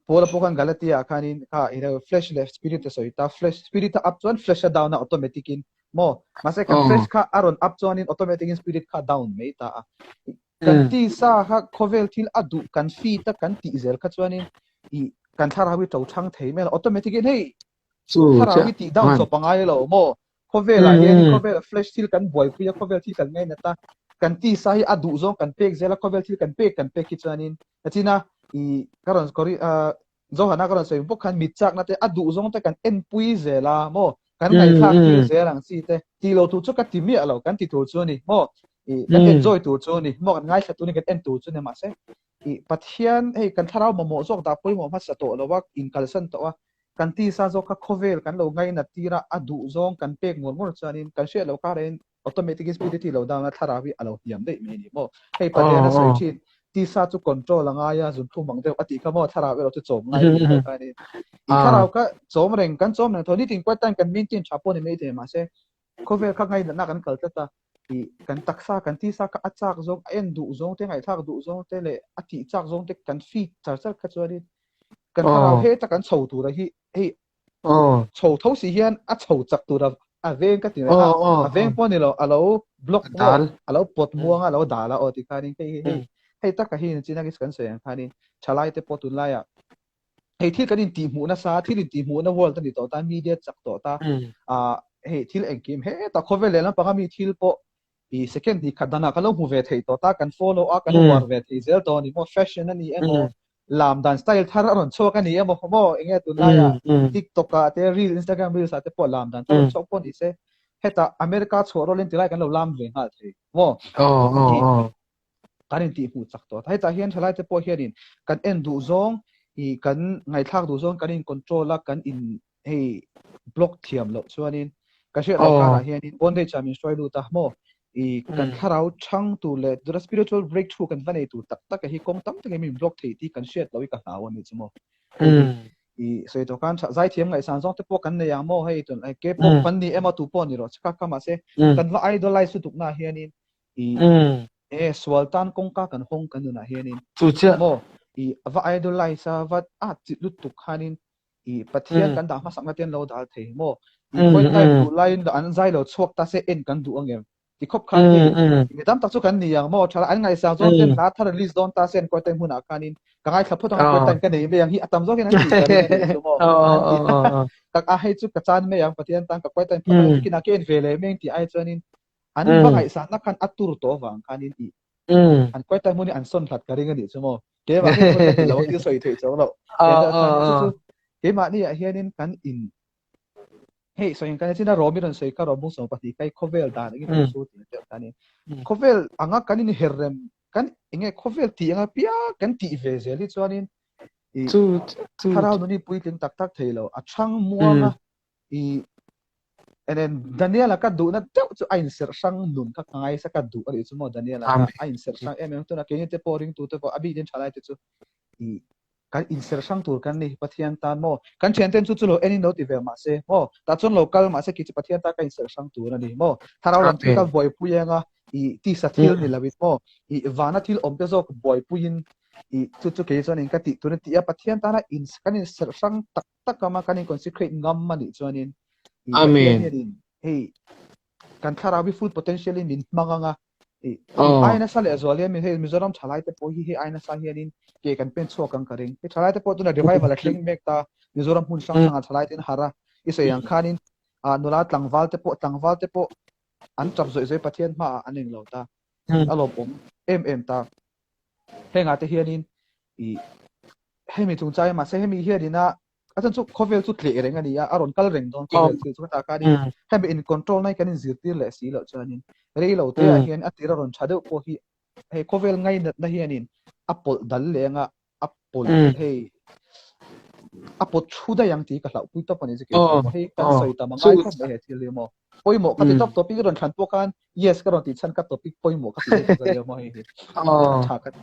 Paula pawh khan Galatia ah khanin kha you know flesh leh spirit a sawi ta flesh spirit a up chuan flesh a down a automatic in maw mahse kan flesh kha a rawn up chuanin automatic in spirit kha down mai ta a kan tisa kha khawvel thil a duh kan feet a kan tih zel kha chuanin i kan thlarau hi to thang thei mai automatic in hei thlarau hi tih down chawp a ngai lo maw Khawvelah hian khawvel flesh thil kan buaipui a, khawvel thil kan ngainat a, kan tisa hi a duh zawng kan pek zel a, khawvel thil kan pek kan pek hi chuanin nachina i ka rawn kori Johana ka rawn sawi bawk khan mit chakna te a duh zawng te kan enpui zel a maw kan ngaihthlak tir zel ang chi te ti lo tur chu ka ti miah lo kan ti tur chu a ni maw i kan enjoy tur chu a ni maw kan ngaithla tur a ni kan en tur chu a ni mahse i Pathian hei kan thlarau mamawh zawk dah pawimawh hmasa tawh lo a inkalsan tawh a Kan tisa zawk kha khawvel kan lo ngainat tir a, a duh zawng kan pek ngawr ngawr chuanin kan hriat loh karah automatic in spirit hi lo down a, thlarau hi a lo hniam daih mai a ni maw? Hei Pathian a sawi thin, tisa chu control a ngai a, zunthlum ang deuh a tih kha maw thlarau erawh chu chawm ngai a ni tawh kha a ni. I thlarau kha chawm reng, kan chawm reng tho, nitin quiet time kan maintain tha pawh ni mai thei mahse khawvel kha ngainatna kan kal tlat a, i kan taksa kan tisa kha a chak zawng, a en duh zawng te, ngaihthlak duh zawng te leh a tih chak zawng te kan feed char char kha chuanin kan thlarau heta kan chho tura hi hei chho tho si hian a chho chak tura a veng ka ti mai a a veng pawh ni lo a lo block maw a lo pawt muang a lo dal a aw ti khanin hei hei hei taka hi chin a kan sawi ang khanin thalai te pawh tunlaiah hei thil kan intih hmuh nasa thil intih hmuhna world a ni tawh ta media chak tawh ta a hei thil engkim heta khawvel leh lampanga mi thil pawh i second hnih khat danah kan lo hmu ve thei tawh ta kan follow a kan uar ve thei zel tawh a ni maw fashion a ni emaw lam dan style thar a rawn chhuak a ni emaw maw enge tunlaia TikTok ah te reel Instagram reels ah te pawh lam dan thar a rawn chhuak pawh ni se hetah America chhuah rualin tilai kan lo lam ve nghal thei maw kan intih hmuh chak tawh hetah hian thalai te pawh hianin kan en duh zawng i kan ngaihthlak duh zawng kan in control a kan in hei block thiam loh chuanin ka hriat loh karah hianin bondage ah min hruai lut a maw i kan thlarau chhang tur leh tura spiritual breakthrough kan va nei tur tak tak hi kawng tam takin min block thei tih kan hriat loh hi ka hlau a ni chu maw i sawi tawh khan zaithiam ngaihsan zawng te pawh kan nei ang maw hei tun K-pop fan ni emaw tu pawh ni rawh chaka ka mahse kan va idolize lutuk na hianin i e sual tan kawngka kan hawng kan nunah hianin chu chiah maw i va idolize a va a chit lutuk khanin i Pathian kan dah hmasak na te an lo dal thei maw i point time duh laiin an zai lo chhuak ta se en kan duh angem ti khawp khan hei mi tam tak chu kan ni ang maw thala an ngaihsang zawng ten hla thar release dawn ta se an point time hunah khanin ka ngaithla phawt ang point time ka nei mai ang hi a tam zawkin an ti ka ring ani chu maw an ti tak a hei chu ka chan mai ang Pathian tan ka point time phawt ang kina ka en ve leh mai ang tih ai chuanin an va ngaihsan na khan a tur tawh avang khanin i an quiet time hun hi an sawn hlat ka ring a nih chu maw keimah hi ka ti lo thil sawi theih chuang loh chu chu keimahni ah hianin kan in hei sawi kan china Romi rawn sawi kha Rom bung 12 kai khawvel dan engin mm. su ti te kanin khawvel anga kan in herrem kan enge khawvel ti anga pia kan ti ve zel hi chuanin i chu chu thlarau nuni puitling tak tak thei lo a thang muanga i and then Daniela ka duhna deuh chu a inserh hrang nun kha ka ngaisa ka duh a nih chu maw Daniela kha a inserh hrang em em tuna keini te pawh ringtu te pawh a bikin thalai te chu i Kan inserh hrang tur kan ni Pathian tan maw? Kan thianten chu chu lo en in lo ti ve mahse maw? Tah chuan lo kal mahse kei chu Pathian tan ka inserh hrang tur a ni maw? Thlarau lam thil ka buaipui eng a, i tisa thil ni lo in maw? I vana thil awm te zawk buaipui in i chu chu kei chuan in ka tih tur a ni ti a, Pathian tana in kan inserh hrang tak tak am a, kan in consecrate ngam a nih chuan in i Pathian hian in hei kan thlarau hi full potential in min hmang ang a, i ai nasa leh zual hian hei Mizoram thalai te pawh hi hei ai nasa hianin ke kan pen chhuak ang ka ring. Hei thalai te pawh tuna revival a thleng mek ta, Mizoram hmun hrang hrangah thalai te an harh a, i sawi ang khanin nula tlangval te pawh tlangval te pawh an tap zawih zawih Pathian hmaah an englo ta, a lawmawm em em ta. Hengah te hianin i hemi chungchang mahse hemi hianin a a chan chu khawvel chu tleh reng a ni a, a rawn kal reng dawn khawvel thil chu hetah khanin hemi in control na hi kan inzirtir leh si loh chuanin rei lo te ah hian a tir a rawn tha deuh pawh hi hei khawvel ngainatna hianin a pawlh dal leh anga a pawlh hei a pawt thu daih ang tih ka hlauhpui tawp a ni chu kei chuan hei kan sawi tam a ngai khawp mai he thil hi maw pawimawh ka ti tawp topic rawn thlan pawh khan yes ka rawn tih chhan ka topic pawimawh ka ti tawp maw hei hi tha ka ti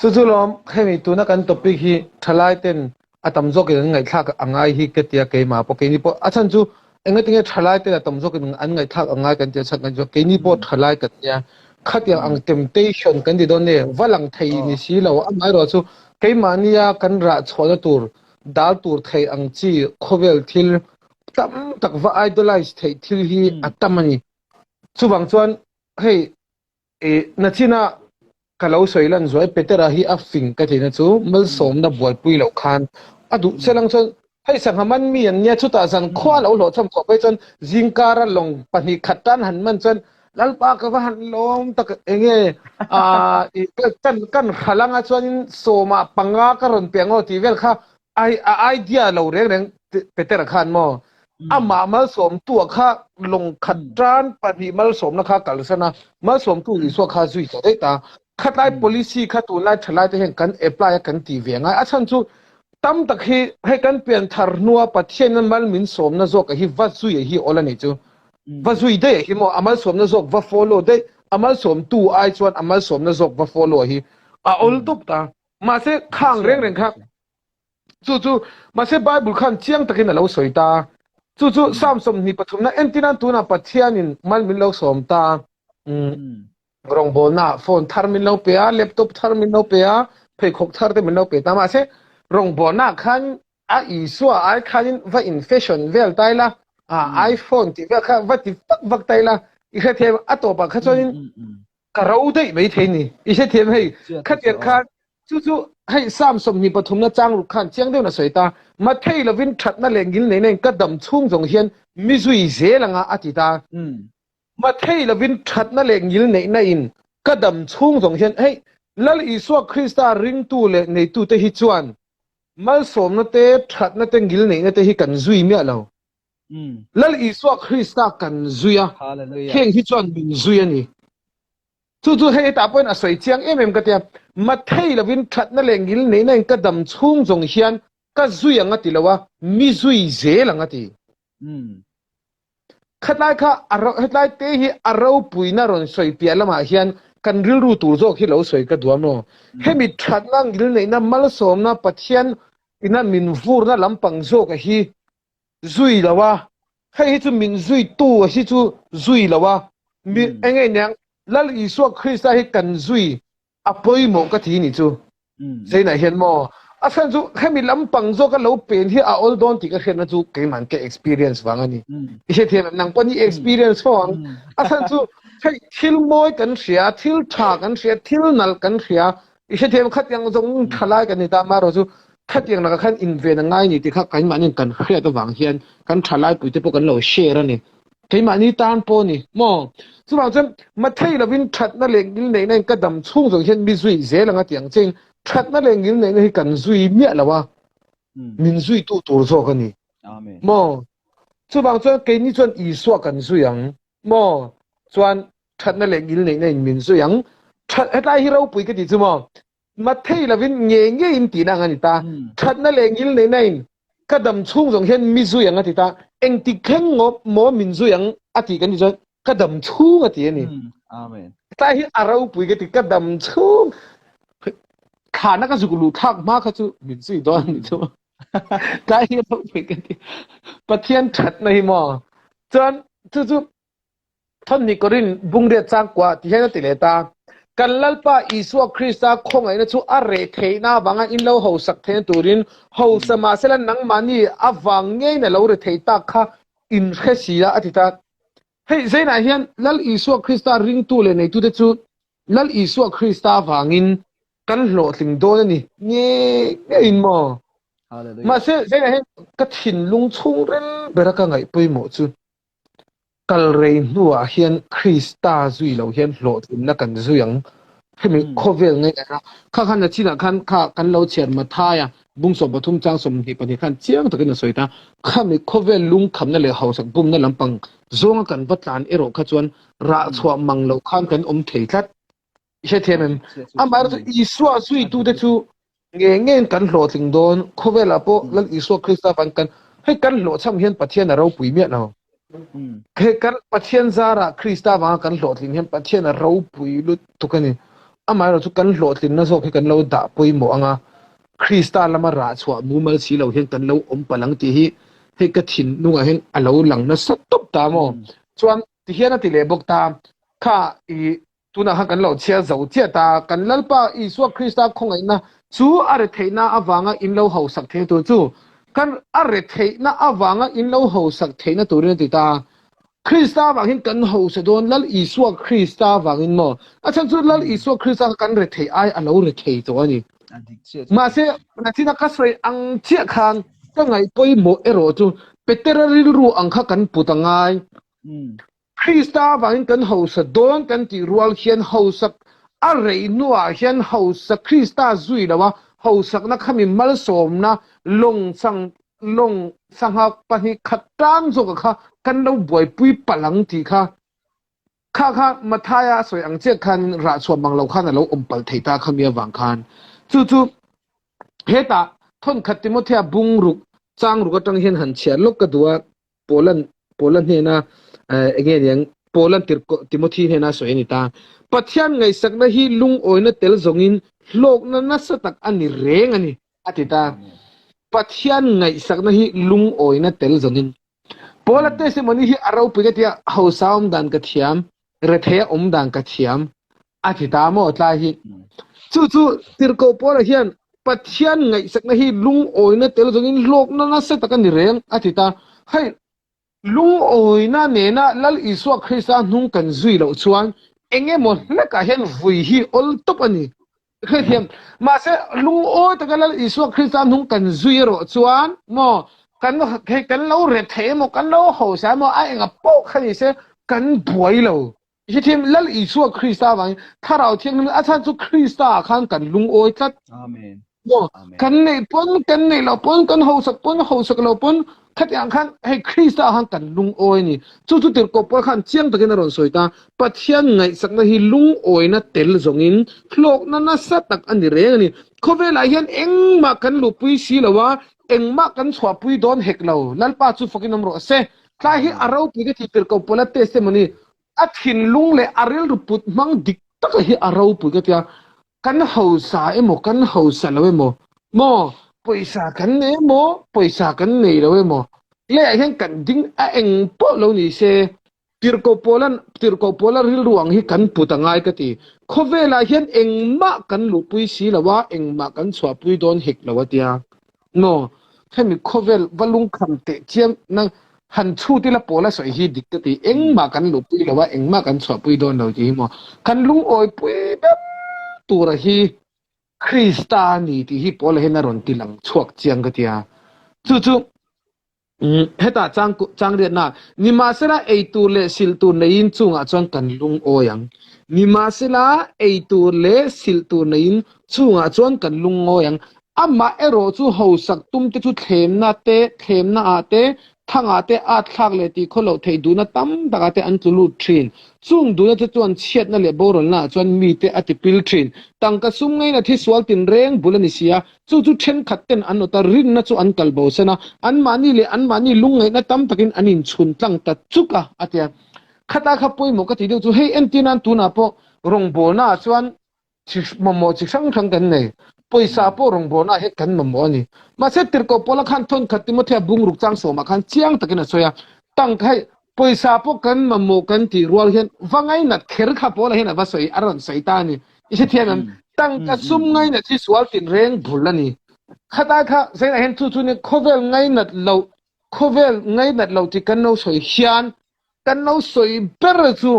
Chu chu lawm, hemi tuna kan topic hi thalai ten a tam zawkin an ngaihthlak a ngai hi ka tia keimah pawh keini pawh a chhan chu engatinge thalai ten a tam zawkin an ngaihthlak a ngai kan tia chhan kan chu keini pawh thalai kan nia khatiang ang temptation kan ti dawn nge va lang thei ni si lo amaherawh chu keimahnia kan rah chhuahna tur dal tur thei ang chi khawvel thil tam tak va idolize theih thil hi a tam a ni. Chuvang chuan hei I nachina ka lo sawi lan zuai Petera hi a fing ka tihna chu malsawmna buaipui loh khan a duh che lang chuan hei sangha man mi an nia chutah zan khua lo hlawh cham khawp phei chuan zingkara lawng pahnih khat tan han man chuan Lalpa ka va han lawm tak enge kan kan hral anga chuanin sawma panga ka rawn pe ang aw tih vel kha ai a idea lo reng reng Petera khan maw amah malsawmtu kha lawng khat tan pahnih malsawmna kha kalsan a malsawmtu Isua kha zui ta daih ta khatlai policy kha tunlai thalai te hian kan apply a kan ti ve ngai a chhan chu tam tak hi hei kan pian thar hnua Pathian mal min sawmna zawk hi va zui hi awl a ni chu va zui daih hi maw a malsawmna zawk va follow daih a malsawmtu ai chuan a malsawmna zawk va follow hi a awl tawp ta mahse khang reng reng kha Chu chu mahse Bible khan chiang takin a lo sawi ta. Chu chu Psalm 23 na entirnan tunah Pathianin mal min lo sawm ta. Rawngbawlna phone thar min lo pe a, laptop thar min lo pe a, pheikhawk thar te min lo pe ta. Mahse rawngbawlna khan a Isua ai khanin va in fashion vel tai la, iPhone tih vel kha va ti vak vak tai la, i hrethiam a tawpah kha chuanin ka ro daih mai thei ni. I hrethiam hei khatiang khan chu chu hei Psalm 23 na chang ruk khan chiang deuhin a sawi ta. Mathei lovin thatna leh ngil nei naiin ka dam chhung zawng hian mi zui zel anga a ti ta. Mathei lovin thatna leh ngil neih naiin ka dam chhung zawng hian hei Lal Isua Krista ringtu leh neitute hi chuan malsawmna te thatna te ngil neihna te hi kan zui miah lo. Lal Isua Krista kan zui a, heng hi chuan min zui a ni. Chu chu hei hetah pawhin a sawi chiang em em ka tia, Mathei lovin thatna leh ngil neihna in ka dam chhung zawng hian ka zui ang a ti lo a, mi zui zel ang a ti. Khatlai kha a hetlai te hi a ropuina rawn sawi piah lamah hian kan rilru tur zawk hi lo sawi ka duam lo. Hemi thatna ngil neihna malsawmna Pathian ina min vurna lampang zawk a hi zui lo a, hei hi chu min zui tu a hi chu zui lo a, mi eng nge niang Lal Isua Krista hi kan zui a pawimawh ka ti ni chu. Zeinah hian maw a chhan chu hemi lampang zawk a lo pen hi a awl dawn tih ka hriatna chu keiman ka experience vang a ni. I hrethiam em nang pawn i experience fo ang. A chhan chu hei thil mawi kan hria, thil tha kan hria, thil nalh kan hria, I hrethiam khatiang zawng thalai kan ni ta marawh chu khatiang lakah khan inven a ngai ni tih kha keimahni kan hriat avang hian kan thalai puite pawh kan lo share a ni. Keimahni tan pawh ni maw? Chuvang chuan mathei lovin thatna leh ngil neihna in ka dam chhung zawng hian mi zui zel ang a tih ang chiin thatna leh ngil neihna hi kan zui miah lo a, min zuitu tur zawk a ni maw? Chuvang chuan keini chuan Isua kan zui ang maw? Chuan thatna leh ngil neihna in min zui ang. That hetlai hi ropui ka ti chu maw? Mathei lovin nge nge in tihna ang a ni ta. Thatna leh ngil neihna in ka dam chhung zawng hian mi zui ang a ti ta. Engtik thleng ngawt maw min zui ang a tih kan ti chuan ka dam chhung a ti a ni. Amen. Hetlai hi a ropui ka ti ka dam chhung. Thlana ka zuk luh thlak hma kha chu min zui dawn ni chu. Tlai hi lo pui ka ti. Pathian thatna hi maw. Chuan chu chu Thawmhnih Korin bungriat changkua ti hian a ti leh ta. Kan Lalpa Isua Krista khawngaihna chu a reh theihna avanga in lo hausak theihna turin hausa mahsela nangmahni avang ngeiin a lo re thei tak kha in hre si a, a ti ta. Hei zeinah hian Lal Isua Krista ringtu leh neitute chu Lal Isua Krista avangin kan hlawhtling dawn a ni ngei ngeiin maw? Mahse zeinah hian ka thinlung chhungril bera ka ngaih pawimawh chu Kal rei hnuah hian Krista zui lo hian hlawhtlinna kan zui ang. Hemi khawvel ngei a kha khan na chinah khan kha kan lo chhiar Mathaia bung 13 chang 22 khan chiang takin a sawi ta. Khami khawvel lungkhamna leh hausak bumna lampang zawnga kan va tlan erawh kha chuan rah chhuah mang lo khan kan awm thei tlat. I hrethiam em? Amaherawhchu Isua zuitute chu nge ngein kan hlawhtling dawn, khawvelah pawh Lal Isua Krista vang kan hei kan hlawhchham hian Pathian a ropui miah lo. Hei kan Pathian zarah Krista vanga kan hlawhtling hian Pathian a ropui lutuk a ni. Amaherawhchu kan hlawhtlinna zawk hi kan lo dah pawimawh anga Krista lama rah chhuah mumal si lo hian kan lo awm palh ang tih hi hei ka thinlungah hian a lo lang nasa tawp ta maw. Chuan tihian a ti leh bawk ta, kha i Tunah khan kan lo chhiar zo chiah ta, kan Lalpa Isua Krista khawngaihna chu a retheihna avanga in lo hausak theihna tur chu kan a retheihna avanga in lo hausak theihna turin a ti ta. Krista avangin kan hausa dawn, Lal Isua Krista avangin maw? A chhan chu Lal Isua Krista kha kan rethei ai a lo rethei tawh a ni. Mahse, nachina ka sawi ang chiah khan ka ngaih pawimawh erawh chu Petera rilru ang kha kan put a ngai. Krista avangin kan hausa dawn kan tih rual hian hausak a rei hnuah hian hausa Krista zui lo a, hausakna khami malsawmna lawng chang lawng sangha pahnih khat tang zawka kha kan lo buaipui palh ang tih kha kha kha Mathaia a sawi ang chiah khan rah chhuah mang lo khan a lo awm palh thei ta khami avang khan chu chu hetah thawnkhat Timothea bung ruk chang ruk atang hian han chhiar lawk ka duh a. Poland Paula hnena enge niang Poland Timothy hnena sawi a ni ta. Pathian ngaihsakna hi lungawina tel zawngin hlawkna nasa tak a ni reng a ni, a ti ta. Pathian ngaihsakna hi lungawina tel zawngin. Paula testimony hi a ropui ka tia, hausa awm dan ka thiam, retheia awm dan ka thiam, a ti ta maw tlai hi. Chu chu Tirhkoh Paula hian Pathian ngaihsakna hi lungawina tel zawngin hlawkna nasa tak a ni reng a ti ta. Hei lungawina nena Lal Isua Krista hnung kan zui loh chuan engemaw hlekah hian vui hi awl tawp a ni. Hrethiam. Mahse lungawi taka Lal Isua Krista hnung kan zui erawh chuan maw kan hei kan lo rethei emaw kan lo hausa emaw a enga pawh kha ni se kan buai lo. Hithim Lal Isua Krista avangin Thlarau Thianghlim a chhan chu Krista ah khan kan lungawi tlat. Amen. Maw Amen. kan neih pawn kan neih loh pawn kan hausak pawn hausak lo pawn khatiang khan hei Krista ah khan kan lungawi a ni. Chu chu tirhkoh pawl khan chiang takin a rawn sawi ta. Pathian ngaihsakna hi lungawina tel zawngin hlawkna nasa tak a ni reng a ni. Khawvelah hian engmah kan luhpui si lo a, engmah kan chhuahpui dawn hek lo. Lalpa chu fakin awm rawh se. Tlai hi a ropui ka ti tirhkoh pawl a testimony a thinlung leh a rilru put hmang dik taka hi a ropui ka tia kan hausa emaw kan hausa lo emaw maw pawisa kan nei emaw pawisa kan nei lo emaw leiah hian kan ding a eng pawh lo ni se tirhkoh pawlan tirhkoh pawla rilru ang hi kan put a ngai ka ti khawvelah hian engmah kan luhpui si lo a engmah kan chhuahpui dawn hek lo a tia Maw? Hemi khawvel va lungkham teh chiam nang han chhut ila pawl a sawi hi dik ka ti. Engmah kan luhpui lo a, engmah kan chhuahpui dawn lo tih hi maw? Kan lungawipui ber tura hi Krista a ni tih hi Paula hian a rawn ti lang chhuak chiang ka ti a. Chu chu Hetah chang changriatna, Nimahsela ei tur leh silh tur neiin chungah chuan kan lungawi ang. Nimahsela ei tur leh silh tur neiin chungah chuan kan lungawi ang. Amah erawh chu hausak tumte chu thlemna te, thlemna ah te, thangah te, at thlak leh tih khaw loh theih duhna tam takah te an tlu lut thin. Chung duhna te chuan chhiatna leh boralna ah chuan mite a tipil thin. Tangka sum ngaina thisual tinreng bul a ni si a, Chu chu thenkhat ten an awt a, rinna chu an kal bo sen a, anmahni leh anmahni lungngaihna tam takin an inchhun tlang ta chuk a, a ti a. Khata kha pawimawh ka tih deuh chu hei entir nan tunah pawh rawngbawlnaah chuan chi mamawh chi hrang hrang kan nei. Pawisa pawh rawngbawlna ah hian kan mamawh a ni. Mahse Tirhkoh Paula khan thawnkhat Timothea bungruk chang sawmah khan chiang takin a sawi a, Tangka hei pawisa pawh kan mamawh kan tih rual hian va ngainat kher kha Paula hian a va sawi a rawn sawi ta a ni. I hrethiam em? Tangka sum ngainat hi sual tinreng bul a ni. Khatlai kha zainah hian chu chu nia khawvel ngainat loh khawvel ngainat loh tih kan lo sawi hian Kan lo sawi ber chu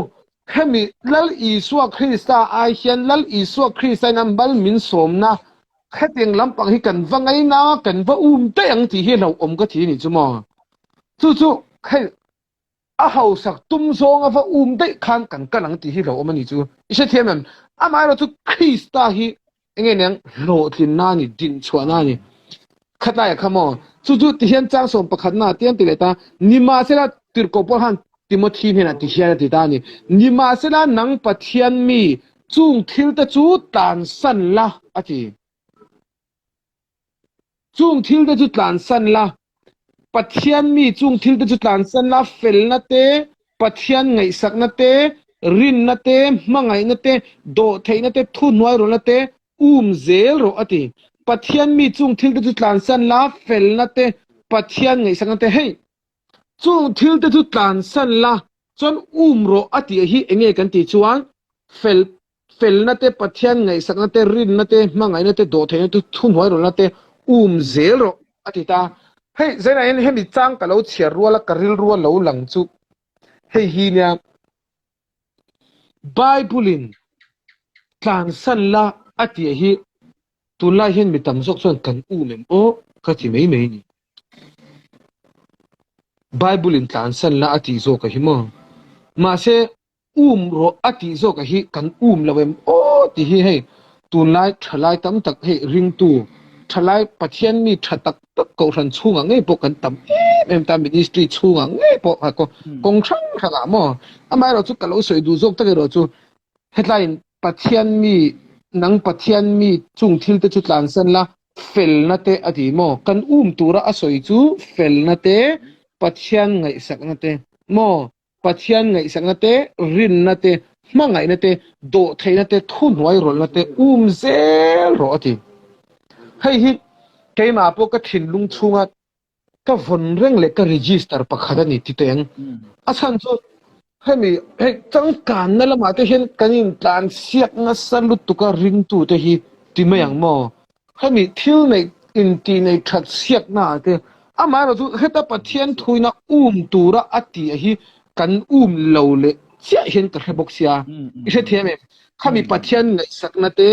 hemi Lal Isua Krista ai hian Lal Isua Krista in a mal min sawmna hetiang lampang hi kan va ngaina kan va um daih ang tih hi hlauhawm ka ti a nih chu maw. Chu chu hei a hausak tum zawnga va um daih khan kan kal ang tih hi hlauhawm a nih chu. I hrethiam em? Amaherawhchu Krista hi enge niang hlawhtlinna a ni, dinchhuahna a ni. Khatlaiah kha maw? Chu chu tihian chang sawm pakhatna tiang ti leh ta, Nimahsela Tirhkoh Paul khan Timothy hnenah tihian a ti ta a ni, Nimahsela nang Pathian mi chung thilte chu tlansan la a ti. Chung thilte chu tlansan la, Pathian mi chung thilte chu tlansan la, felna te, Pathian ngaihsakna te, rinna te, hmangaihna te, dawhtheihna te, thuhnuairawlna te um zel rawh a ti. Pathian mi chung thilte chu tlansan la, felna te, Pathian ngaihsakna te, hei chung thilte chu tlansan la, chuan um rawh a tih hi enge kan tih chuan fel Felna te, Pathian ngaihsakna te, rinna te, hmangaihna te, dawhtheihna te, thuhnuairawlna te um zel rawh a ti ta. Hei zainah hian hemi chang ka lo chhiar ruala ka rilrua lo lang chu hei hi nia, Bible-in tlansan la a tih hi tunlai hian mi tam zawk chuan kan um em aw ka ti mai mai a ni. Bible-in tlansan la a tih zawk a hi maw? Mahse Um rawh a tih zawk a hi kan um lo em aw tih hi hei tunlai thalai tam tak hei ringtu thalai Pathian mi tha tak tak kohhran chhungah ngei pawh kan tam em em ta ministry chhungah ngei pawh ha kawng hrang hrang ah maw amaherawh chu ka lo sawi duh zawk tak erawh chu hetlaiin Pathian mi nang Pathian mi chung thil te chu tlansan la felna te a ti maw kan um tura a sawi chu felna te Pathian ngaihsakna te maw Pathian ngaihsakna te, rinna te, hmangaihna te, dawhtheihna te, thuhnuairawlhna te um zel rawh a ti. Hei hi keimah pawh ka thinlung chhunga ka vawn reng leh ka register pakhat a ni ti teh ang. A chhan chu hemi hei changkanna lamah te hian kan intlansiak nasa lutuk a ringtute hi ti mai ang maw? Hemi thil neih intih neih that siakna ah te amaherawh chu heta Pathian thuina um tura a tih hi kan um lo leh chiah hian ka hre bawk sia. I hrethiam em? Khami Pathian ngaihsakna te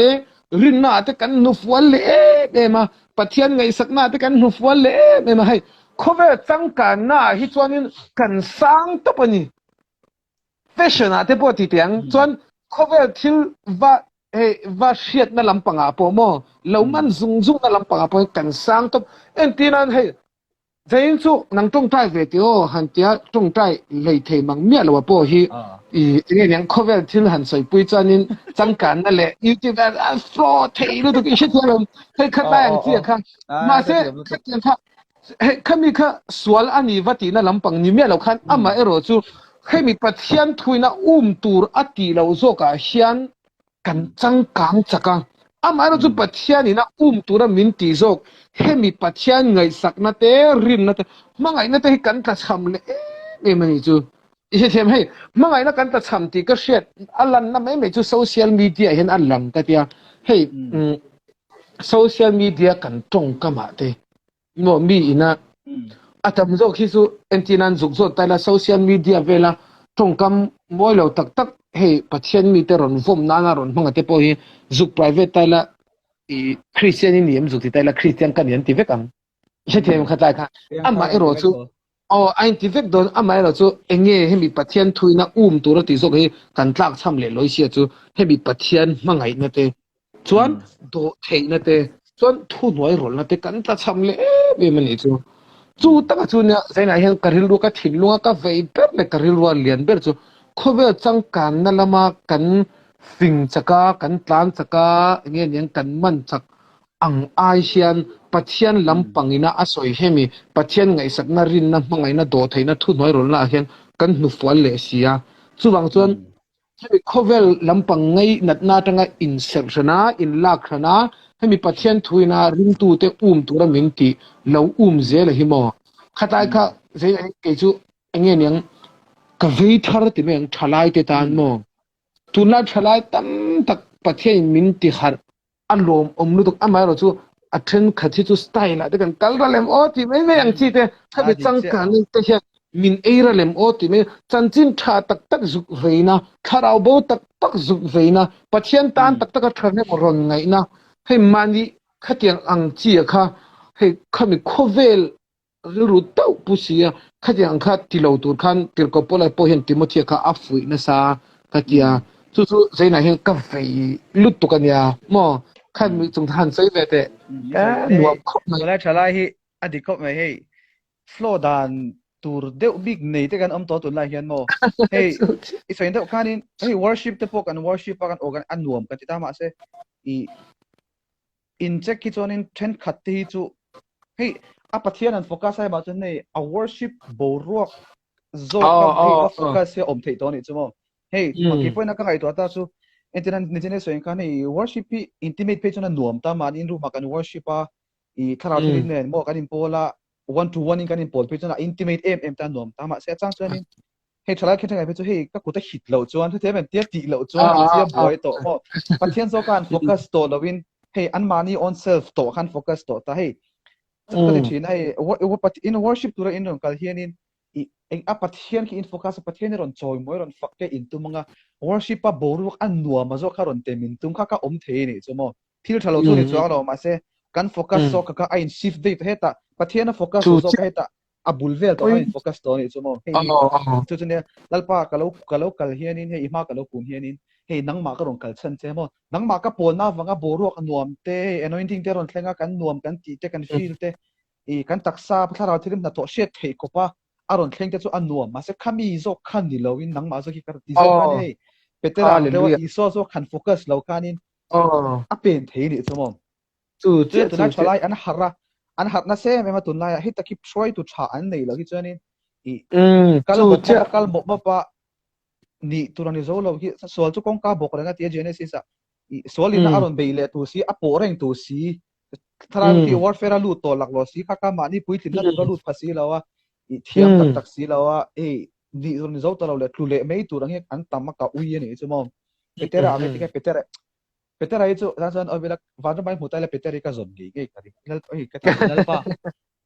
rinna ah te kan hnufual leh em em a, Pathian ngaihsakna ah te kan hnufual leh em em a, hei khawvel changkanna ah hi chuanin kan sang tawp a ni. Fashion ah te pawh ti teh ang chuan khawvel thil va hei va hriatna lampangah pawh maw lo man zung zungna lampangah pawh kan sang tawp entir nan hei vawiin chu nang tawngtai ve tih aw han tia tawngtai hlei thei mang miah lo ah pawh hi i enge niang khawvel thil han sawipui chuanin changkanna leh youtube ah a flow thei lutuk i hrethiam lo hei khatlai ang chi ah kha mahse khatiang kha Hei khami kha sual a ni va tihna lampang ni miah lo khan amah erawh chu hemi Pathian thuina um tur a tih loh zawkah hian kan changkang chak a. Amah erawh chu Pathianin a um tura min tih zawk hemi Pathian ngaihsakna te, rinna te, hmangaihna te hi kan tlachham leh em em a ni chu. I hrethiam hei, hmangaihna kan tlachham tih ka hriat a lanna mai mai chu social media hian a lang ka tia. Hei social media kan tawngkamah te maw mi ina a tam zawk hi chu entir nan zuk zawt ta ila social media vela tawngkam mawi lo tak tak hei Pathian mite rawn vawm nana rawn hmang te pawh hi zuk private ta ila i Christian i ni em zuk ti ta ila Christian ka ni an ti vek ang. Hrethiam kha tlai kha amah erawh chu aw a inti vek dawn amah erawh chu enge hemi Pathian thuina um tur a tih zawk hi kan tlak chham leh lawi sia chu hemi Pathian hmangaihna te chuan dawh theihna te chuan thuhnuai rawlhna te kan tla chham leh em em a nih chu. Chu taka chu nia zainah hian ka rilru ka thinlunga ka vei ber leh ka rilrua lian ber chu khawvel changkanna lama kan fing chaka kan tlan chaka enge niang kan man chak ang ai hian Pathian lampangina a sawi hemi Pathian ngaihsakna rinna hmangaihna dawhtheihna thuhnuai rawlhna ah hian kan hnufual leh si a. Chuvang chuan hemi khawvel lampang ngaih natna atanga inserh hrana, inlak hrana, Hemi Pathian thuina ringtute um tura min ti lo um zel a hi maw. Khatlai kha zei kei chu enge niang ka vei thar ti mai ang thalai te tan maw. Tunlai thalai tam tak Pathian in min ti harh a lawm awm lutuk amaherawh chu a thenkhat hi chu style ah te kan kal ral em aw tih mai mai ang chi te khami changkan te hian min ei ral em aw tih mai chanchin tha tak tak zuk veina thlarau bo tak tak zuk veina Pathian tan tak taka tha emaw rawn ngaihna hei mahni khatiang ang chi a kha hei khami khawvel rilru deuh pu sia khatiang kha ti lo tur khan Tirhkoh Paula pawh hian Timothea kha a fuih nasa ka tia chu chu zainah hian ka vei lutuk ania maw khan mi chung han sawi ve teh ka nuam khawp mai. Tunlai thalai hi a dik khawp mai hei flow dan tur deuh bik nei te kan awm tawh tunlai hian maw hei i sawi deuh khanin hei worship te pawh kan worship a kan organ a nuam kan ti ta mahse i in check hi chuanin thenkhat te hi chu hei a Pathian an focus ai mah chuan hei a worship boruak zawk a hei va focus hi a awm theih tawh anih chu maw hei kei pawhin a ka ngaihtuah ta chu entirna nichin a sawi ang khan hei worship hi intimate phei chuan a nuam ta mahni in room ah kan worship a i thlarau thianghlim nen maw kan inpawl a one to one in kan inpawl phei chuan a intimate em em ta a nuam ta mahse a chang chuanin hei thalai khen thangai phei chu hei ka kut a hit loh chuan hetiang em tia tih loh chuan ang chia buai tawh maw Pathian zawk khan focus tawh loin hei anmahni own self tawh khan focus tawh ta hei ka ti thin hei in worship tura in rawn kal hianin eng a Pathian khi in focus a Pathian i rawn chawimawi rawn fak te in tum anga worship a boruak a nuam a zawk kha rawn tem in tum kha ka awm thei ni chu maw thil tha lo chu ni chuang lo mahse kan focus zawk kha a in shift daih ta hetah Pathian a focus zawk kha hetah a bul vel tawh a in focus tawh anih chu maw hei hi chu chu nia lalpa ka lo ka lo kal hianin hei i hma ka lo kun hianin hei nangmah ka rawn kal chhan che maw nangmah ka pawlna avanga boruak nuam te hei anointing te rawn thleng a kan nuam kan tih te kan feel te i kan taksa thlarau thilim hnathawh hriat theih khawp a a rawn thleng te chu a nuam mahse khami zawk kha ni loin nangmah zawk hi ka ti zawk khan hei Petera ang deuha Isua zawk han focus lo khanin a pen thei nih chu maw Chu chiah tunlai thalai an harh a an harh nasa em em a tunlai ah hei tak hi hruaitu tha an nei lo hi chuanin i kal mawp mawp a kal mawp mawp a nih tur a ni zo lo hi sual chu kawngka bawk reng a tia Genesis ah i sual in a rawn bei leh tur si a pawh reng tur si thlarau khi warfare a lut tawh laklawh si kha kha mahni puitlinna tur a lut pha si lo a i thiam tak tak si lo a hei nih tur a ni zo ta lo leh tlu leh mai tur ang hi an tam a ka ui a nih chu maw Petera ang hi tikhian Petera Petera hi chu tan chuan awm ila vanram ai hmu ta ila Petera hi ka zawn ngei ngei ka ring lal hei ka ti lalpa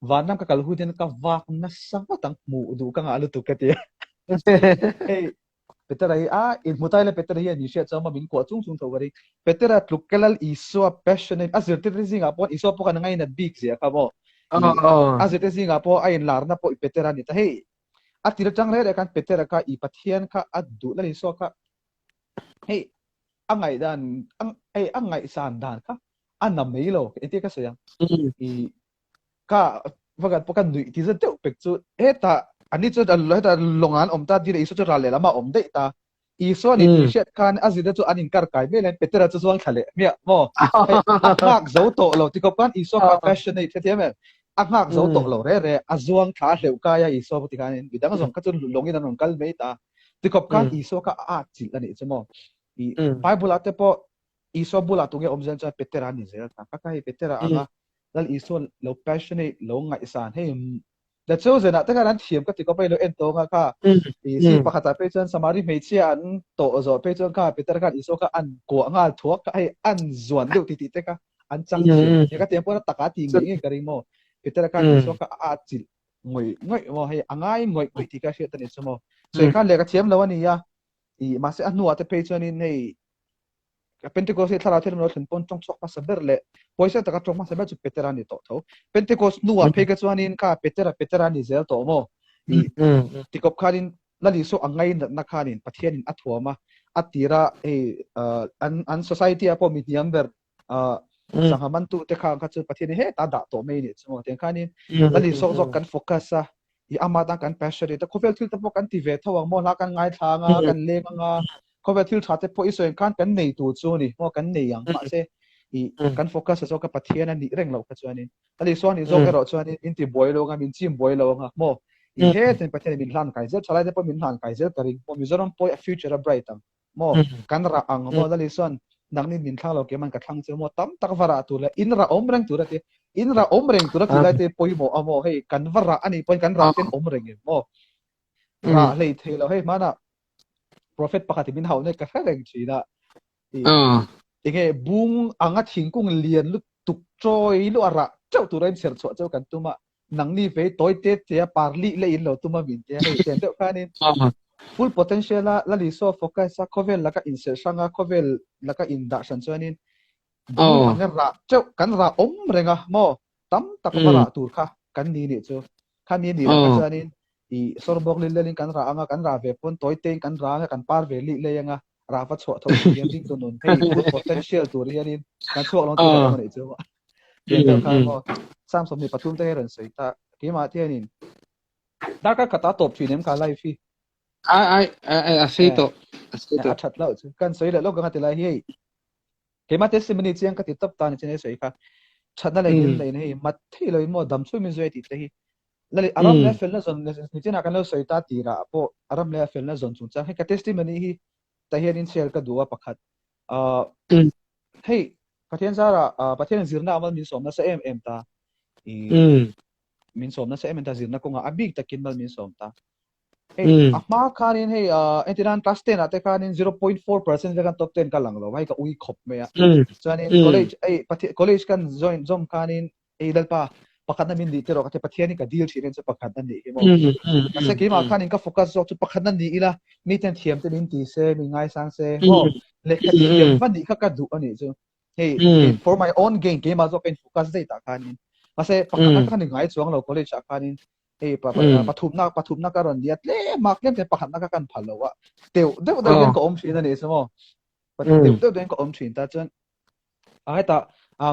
vanram ka kal hun hian ka vak nasa ngawt ang hmuh duh ka ngah lutuk ka ti hei Petera hi a in hmu ta ila Petera hian min hriat chuan maw min kuah chung chung tho ka ring Petera tluk ka lal Isua passionate a zirtirte zingah pawh Isua pawh kan ngainat bik zia kha maw a zirte zingah pawh a inlarna pawh Petera a ni ta hei a tir atang reng reng khan Petera kha i Pathian kha a duh lal Isua kha hei a ngaihdan hei a ngaihsan dan kha a na mai lo engtin ka sawi ang i ka vakat pawh ka nuih ti zet deuh pek chu hetah ani chu hetah lawng an awm ta tih leh Isua chu ral lehlam ah a awm daih ta Isua ni tih hriat khan a zirna chu an inkar kai mai lai Petera chu zuang thla leh hmiah maw hei a nghak zo tawh lo tikhawp khan Isua kha passionate hrethiam em a nghak zo tawh lo re re a zuang thla a hleuh kai a Isua pawh tikhanin midang zawng kha chu lawngin an rawn kal mai ta Tikhawp khan Isua kha a at chilh a nih chu maw. I Bible ah te pawh Isua bulah tunge awm zel chuan Petera a ni zel ta. Ka hei Petera anga Lal Isua lo passionate lo ngaihsan hei The Chosen ah te khan an thiam ka ti khawp a i lo en tawng a kha i scene pakhat ah phei chuan Samari hmeichhia an tawh zawh phei chuan kha Petera khan Isua kha an kuah nghal thuak kha hei an zuan deuh titih te kha an chang thiam ka ti. Ka tiang pawn a taka ti ngei ngei ka ring maw. Petera khan Isua kha a at chilh ngawih ngawih maw hei a ngai ngawih ngawih tih ka hriat a ni chu maw sawi khan lehkha thiam lo a ni a i mahse a hnuah te phei chuanin hei Pentecost hi thlarau thianghlim lo thlen pawn tawng chhuak hmasa ber leh pawisa taka tawng hmasa ber chu Petera a ni tawh tho Pentecost hnuah phei kha chuanin kha Petera Petera a ni zel tawh maw i tikawp khanin Lal Isua a ngainatna khanin Pathianin a thuam a a tira hei an an society ah pawh mi hniam ber sangha mantu te kha kha chu Pathian hi heta dah tawh mai ni chu maw tiang khanin Lal Isua zawk kan focus a i ama tan kan passion ta khawvel thil te pawh kan ti ve tho ang maw hla kan ngaithla anga kan leng anga khawvel thil tha te pawh i sawi khan kan nei tur chu ni maw kan nei ang mahse i kan focus a zawk ka Pathian a nih reng loh kha chuanin Lal Isua nih zawk erawh chuanin min ti buai lo anga min chim buai lo anga maw i hetin Pathian min hlan kai zel thalai te pawh min hlan kai zel ka ring maw Mizoram pawh a future a bright ang maw kan rah ang maw Lal Isuan. Nangni min thlang lo keman ka thlang che maw tam tak va rah tur leh in rah awm reng tur a ti. In rah awm reng tur a ti lai te pawimawh a maw hei kan va rah a nih pawhin kan rah ten awm reng em maw. Rah hlei thei lo hei hmanah prophet pakhat in min hauh nei ka hre reng thin a. Enge bung anga thingkung lian lutuk chawi luah rah teuh tura in chher chhuah cheu kan tum a. Nangni vei tawi te te a par lih leh in lo tum a min tia hei tiang deuh khanin full potential a Lal Isua focus a khawvel laka inserh hrang a khawvel laka indah hran chuanin bung anga rah teuh kan rah awm reng a maw tam tak va rah tur kha kan ni nih chu khami nih loh kha chuanin i sawrbawk lil lelin kan rah anga kan rah ve pawn tawi tein kan rah anga kan par ve lih lei anga rah va chhuah tho tur hian ding tu nun hei full potential tur hianin kan chhuak lo tur a nih chu Tiang deuh khan maw Psalm 23 te hi rawn sawi ta keimah te hianin darkar khat a tawp thin em kha live hi Ai ai ai a sei tawh a sei tawh a that loh chu kan sawi leh lawk anga ti lai hi hei keimah testimony chiang ka ti tawp ta ni chin ei sawi kha thatna leh ngil neih hei mat thei lo in maw dam chhung min zui tih te hi lali aram leh felna zawn ni chinah kan lo sawi ta tirah pawh aram leh felna zawn chungchang hei ka testimony hi ta hian in share ka duh a pakhat hei Pathian zara Pathian zirna amal min sawm nasa em em ta i min sawm nasa em em ta zirna kawnga a bik takin mal min sawm ta hei a hma khanin hei entinan class 10 ah te khanin 0.4% vekan top 10 ka lang lo hei ka ui khawp mai a chuanin college ei college kan join zawm khanin Ei Lalpa, pakhatna min nih tiraw ka ti Pathian hi ka dil thin chu pakhatna nih hi maw. Mahse keimah khanin ka focus zawk chu pakhatna ni ila mi ten thiam te min ti se, min ngaisang se maw. Lehkha thiam va nih kha ka duh a nih chu. Hei for my own gain keimah zawk ka in focus daih tah khanin. Mahse pakhatna ka ni ngai chuang lo college ah khanin hei pathumna pathumna ka rawn nia tlem a tlem te pakhatna ka kan phal lo a. Teuh deuh deuh hian ka awm thin a nih chu maw. Teuh deuh deuh hian ka awm thin ta chuan A heta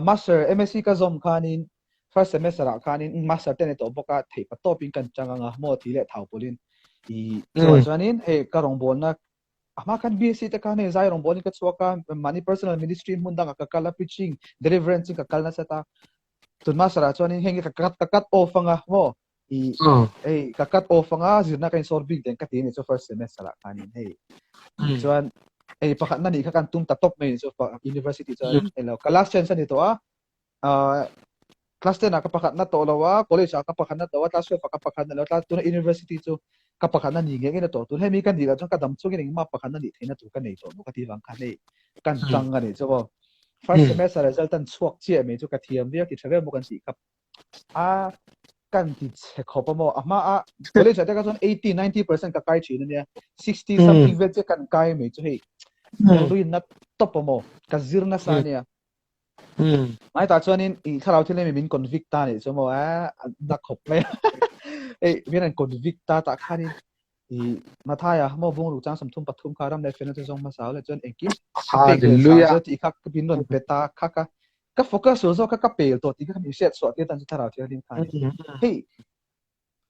master MSc ka zawm khanin first semester ah khanin master te ni tawh bawk a theih pa tawpin kan chang anga maw thi leh thau pawlin i chuah chuanin hei ka rawngbawlna a hma khan BSc te khan hei zai rawngbawlin ka chhuak a mahni personal ministry hmun dangah ka kal a preaching deliverance in ka kal nasa ta tun master ah chuanin heng hi ka cut ka cut off anga maw i hei ka cut off anga zirna ka insawr bik den ka ti ni chu first semester ah khanin hei chuan hei pakhat na nih kha kan tum ta top mai chu university chuan elo ka last chance ani tawh a class 10 ah ka pakhat na tawh lo a college ah ka pakhat na tawh a class 12 ah ka pakhat na lo class tuna university chu ka pakhat na ni nge nge na tawh tun hemi kan nih lah chuan ka dam chungin engmah pakhat na nih theihna tur ka nei tawh lo ka ti vang khan hei kan tang ani chu first semester result an chhuak chiah mai chu ka thiam viau ti tha viau maw kan tih kha a kan ti chhe khawp a maw a hma a college ah te kha chuan 80 90% ka kai thin ania 60 something vel che kan kai mai chu hei rin na top a maw ka zir nasa ania mai ta chuanin i thlarau thil min convict ta ni chu maw a na khawp mai ei min an convict ta ta khanin i Mathaya maw bung ru chang 33 kha ram leh felna chu zawng hmasa le chuan engkim Hallelujah ti kha ka bin ron pe ta kha ka ka focus sual zawk kha ka pel tawh tih kha min hriat chhuah tir tan chu thlarau thianghlim kha ani hei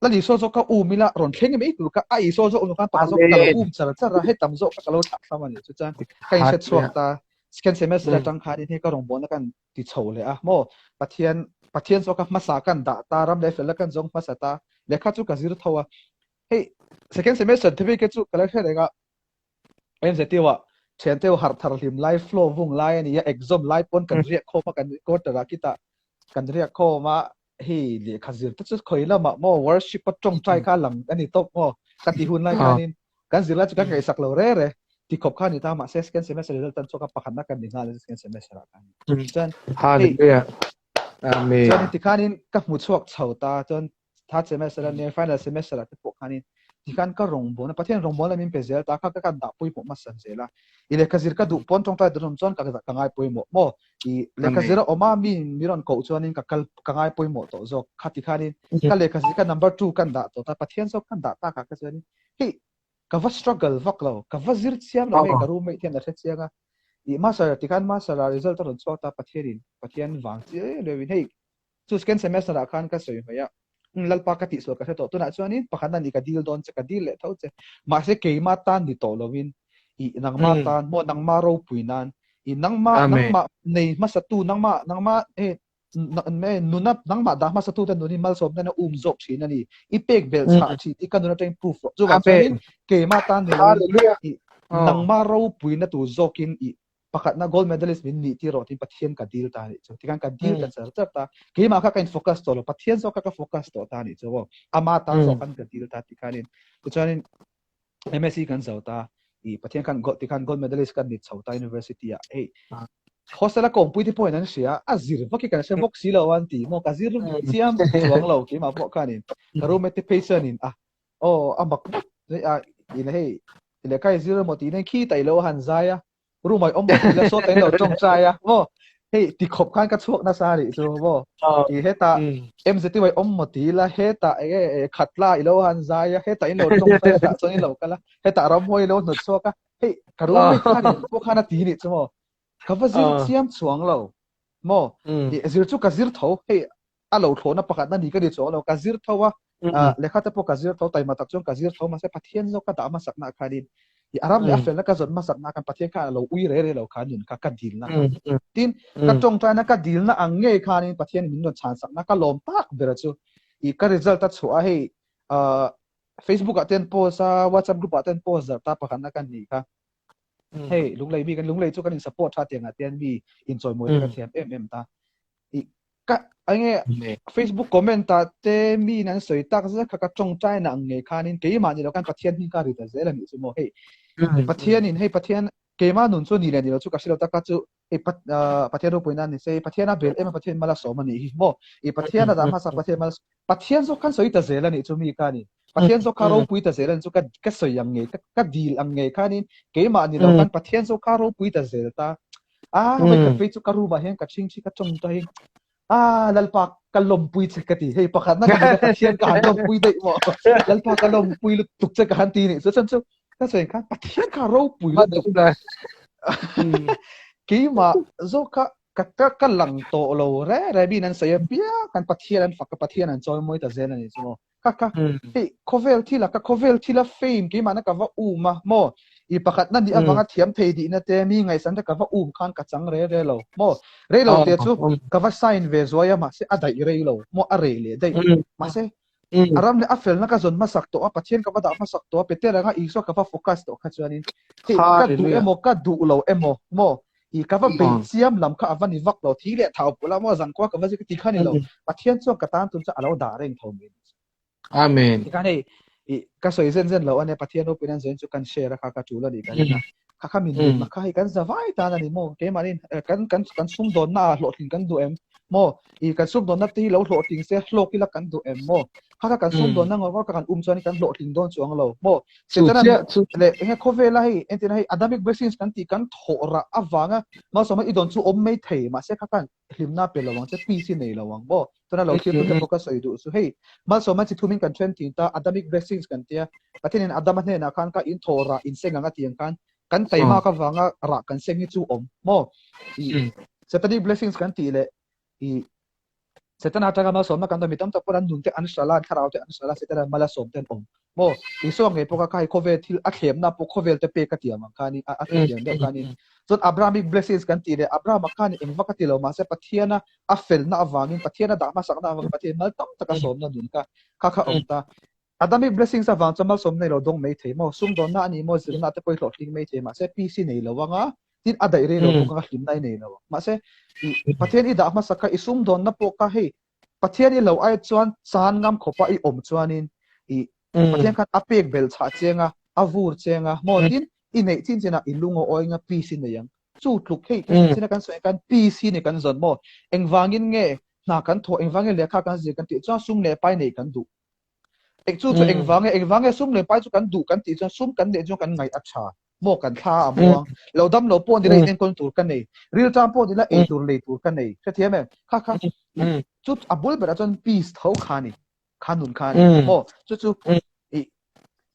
lal Isua zawk ka um ila rawn thleng mai tur kha a Isua zawk um khan pakhat zawk ka lo um char char a hei tam zawk kha ka lo thlah thlam ani chu chuan ka in hriat chhuak ta second semester atang khan in hei ka rawngbawlna kan ti chho leh a maw Pathian Pathian zawk ka hmasa kan dah ta ram leh fel kan zawng hmasa ta lehkha chu ka zir tho a hei second semester te ke chu ka la hre reng a MZU ah thian te harh thar hlim lai flow vung lai ani a exam lai pawn kan riak khawm a kan quarter ah khitah kan riak khawm a hei lehkha zir te chu khawi lamah maw worship a tawngtai kha lang ani tawp maw ka ti hun lai khanin kan zir lai chu kan ngaihsak lo re re ti khawp kha ni ta mahse second semester result tan chuak a pakhatna kan ni nghal second semester ah khan chuan hei Amen chuan tikhanin ka hmu chhuak chho ta chuan third semester a nia final semester ah te pawh khanin tikhan ka rawngbawlna Pathian rawngbawlna min pe zel ta kha ka kan dah pawimawh hmasa zel a i lehkha zir ka duh pawn tawngtai dun awm chuan ka ka ngai pawimawh maw i lehkha zir a awm a mi mi rawn koh chuanin ka kal ka ngai pawimawh tawh zawk kha tikhanin ka lehkha zir ka number 2 kan dah tawh ta Pathian zawk kan dah tak ah kha chuanin hei ka va struggle vak lo ka va zir chiam lo hei ka roommate hian a hre chiang a i master tikhan master ah result a rawn chhuak ta Pathianin Pathian vang chiah leuhin hei Chu second semester ah khan ka sawi hmai a, umm Lalpa ka tihsual ka hre tawh tunah chuanin pakhatna ni ka dil dawn che ka dil leh tho che mahse keima tan ni tawh lovin i nangma tan maw nangma ropui nan i nangma nangmah nei hmasatu nangma nangma e nuna nangmah dah hmasatu te nunin malsawmna na um zawk thin a ni i pek belh chhah thin i ka nun atangin proof rawh chuvang chuanin keima tan ni lovin i nangma ropui na tur zawkin i. Pakhatna gold medalist min nih tir rawh tiin Pathian ka dil ta a nih chu. Tikhan ka dil ta char char ta. Keimah kha ka in focus tawh lo, Pathian zawk kha ka focus tawh ta a nih chu aw. Ama tan zawk khan ka dil ta tikhanin. Tichuanin MSc kan zo ta, i Pathian khan tikhan gold medalist kan ni chho ta university ah. Hei hostel a kawmpui te pawhin an hria, a zir vak hi kan hre bawk si lo an ti maw, ka zir chiam chuang lo keimah pawh khanin ka roommate te phei chuanin a aw a mak vak a ila hei lehkha i zir emaw tih nen khi ta ilo han zai a room ah i awm maw tih la saw ta in lo tawngtai a maw hei ti khawp khan ka chhuak nasa a nih chu maw i hetah MZT i awm maw tih la hetah enge khatla ilo han zai a hetah in lo tawngtai a tah chuan in lo kal a hetah ramhuai ilo hnawt chhuak a hei ka roommate khan in pawh khan a ti nih chu maw ka va zir chiam chuang lo maw zir chu ka zir tho hei a lo thlawhna pakhatna ni ka ni chuang lo, ka zir tho a, lehkha te pawh ka zir tho, taima tak chuan ka zir tho, mahse Pathian zawk ka dah hmasakna ah khanin i a ram leh a felna ka zawn hmasakna khan Pathian khan a lo ui re re lo kha nun kha ka dilna kha. Tin, ka tawngtaina ka dilna ang ngei khanin Pathian min rawn chhansakna ka lawm tak ber chu i ka result a chhuah a hei Facebook ah te an post a, WhatsApp group ah te an post zarh ta pakhatna ka nih kha. Hei lunglei mi kan lunglei chu kan in support tha tiang ah te an mi inchawimawi te ka thiam em em ta. I ka enge Facebook comment ah te mi in an sawi tak zet kha ka tawngtai na ang ngei khanin keimah ni lo khan Pathian hming ka ri ta zel a nih chu maw hei Pathian in hei Pathian keimah nun chu ni leh ni lo chu ka hre lo taka chu hei Pathian ropui nan ni se Pathian a bel em a Pathian mal a sawm a nih hi maw i Pathian a dah hmasa Pathian mal Pathian zawk khan sawi ta zel a nih chu mi khanin Pathian zawk kha ropui ta zel a nih chu ka ka sawi ang ngei ka dil ang ngei khanin keimah ni lo khan Pathian zawk kha ropui ta zel ta A vai khat phei chu ka room ah hian ka ṭhing ṭhi ka ṭawng ta hi a lalpa ka lawmpui che ka ti hei pakhat na ka ni Pathian ka han lawmpui daih maw lalpa ka lawmpui lutuk che ka han ti ni chu chan chu ka sawi khan Pathian kha ropui lutuk keimah zawk kha ka ka ka lang tawh lo re re min an sawi a piang kan Pathian an fak a Pathian an chawimawi ta zel a ni chu maw Ka ka hei khawvel thila ka khawvel thila fame keimahna ka va um a maw i pakhatna nih avanga thiam thei dihna te mi ngaihsan te ka va um khan ka chang re re lo maw rei lo te chu ka va sign ve zuai a mahse a daih rei lo maw a rei leh daih mahse a ram leh a felna ka zawn hmasak tawh a Pathian ka va dah hmasak tawh a Peter anga Isua ka va focus tawh kha chuanin hei ka duh emaw ka duh lo emaw maw i ka va bei chiam lam kha a va ni vak lo thi leh thau pawh la maw zan khua ka va zir ti kha ni lo Pathian chuan ka tan tun chu a lo dah reng tho mai Amen tikhan hei i ka sawi zen zen lo ania Pathian ropui nan zain chu kan share a kha ka tul a ni ka ring a kha kha min nunna kha hei kan zavai tan a ni maw keimahni kan kan kan sumdawnna ah hlawhtling kan duh em maw i kan sumdawnna te hi lo hlawhtling se hlawk ila kan duh em maw kha kha kan sumdawnna ngawr ngawr kha kan um chuan kan hlawhtling dawn chuang lo maw Setana leh enge khawvela hei entirna hei Adamic blessings kan tih kan thawh rah avanga malsawmna i dawn chu awm mai thei mahse kha khan hlimna pe lo ang che peace i nei lo ang maw tuna lo thlir tute pawh ka sawi duh chu hei malsawmna chi thumin kan then thin ta Adamic blessings kan tia Pathianin Adama hnenah khan ka in thawh rah in seng ang a tih ang khan kan taimak avanga rah kan seng hi chu awm maw i Satanic blessings kan tih leh i Setana atanga malsawmna kan dawn mi tam tak pawn an nun te an hral a, an thlarau te an hral a, Setana mal a sawm te an awm. Maw? Isua ngei pawh kha kha hei khawvel thil a thlemna pawh khawvel te pek a tiam ang khanin a thiam deuh khanin. Chuan Abrahamic blessings kan tih leh Abrahama khanin eng vak a ti lo mahse Pathiana a felna avangin Pathiana dah hmasakna avangin Pathian mal tam taka sawmna nun kha kha kha awm ta. Adamic blessings avang chuan malsawmna nei lo dawng mai thei maw? Sumdawnna a ni maw? Zirna te pawh i hlawhtling mai thei mahse PC nei lo anga tin a daih rei lo bawk anga hlimna i nei lo ang. Mahse i Pathian i dah hmasa kha i sumdawnna pawh kha hei Pathian i lo ai chuan chan ngam khawpa i awm chuanin i Pathian khan a pek bel chhah cheng a, a vur cheng a maw? Tin i neih chin chinah i lungaw awi anga peace i nei ang. Chu tluk hei chin a kan sawi khan peace hi ni kan zawn maw? Engvangin nge hna kan thawh, engvangin lehkha kan zir kan tih chuan sum leh pai neih kan duh. Eng chu chu engvang nge engvang nge sum leh pai chu kan duh kan tih chuan sum kan neih chuan kan ngaih a tha maw kan thla a muang lo dam lo pawh nila inenkawl tur ka nei rilṭam pawh nila ei tur lei tur ka nei hrethiam em kha kha chu a bul berah chuan peace tho kha ni kha nun kha ni maw chu chu i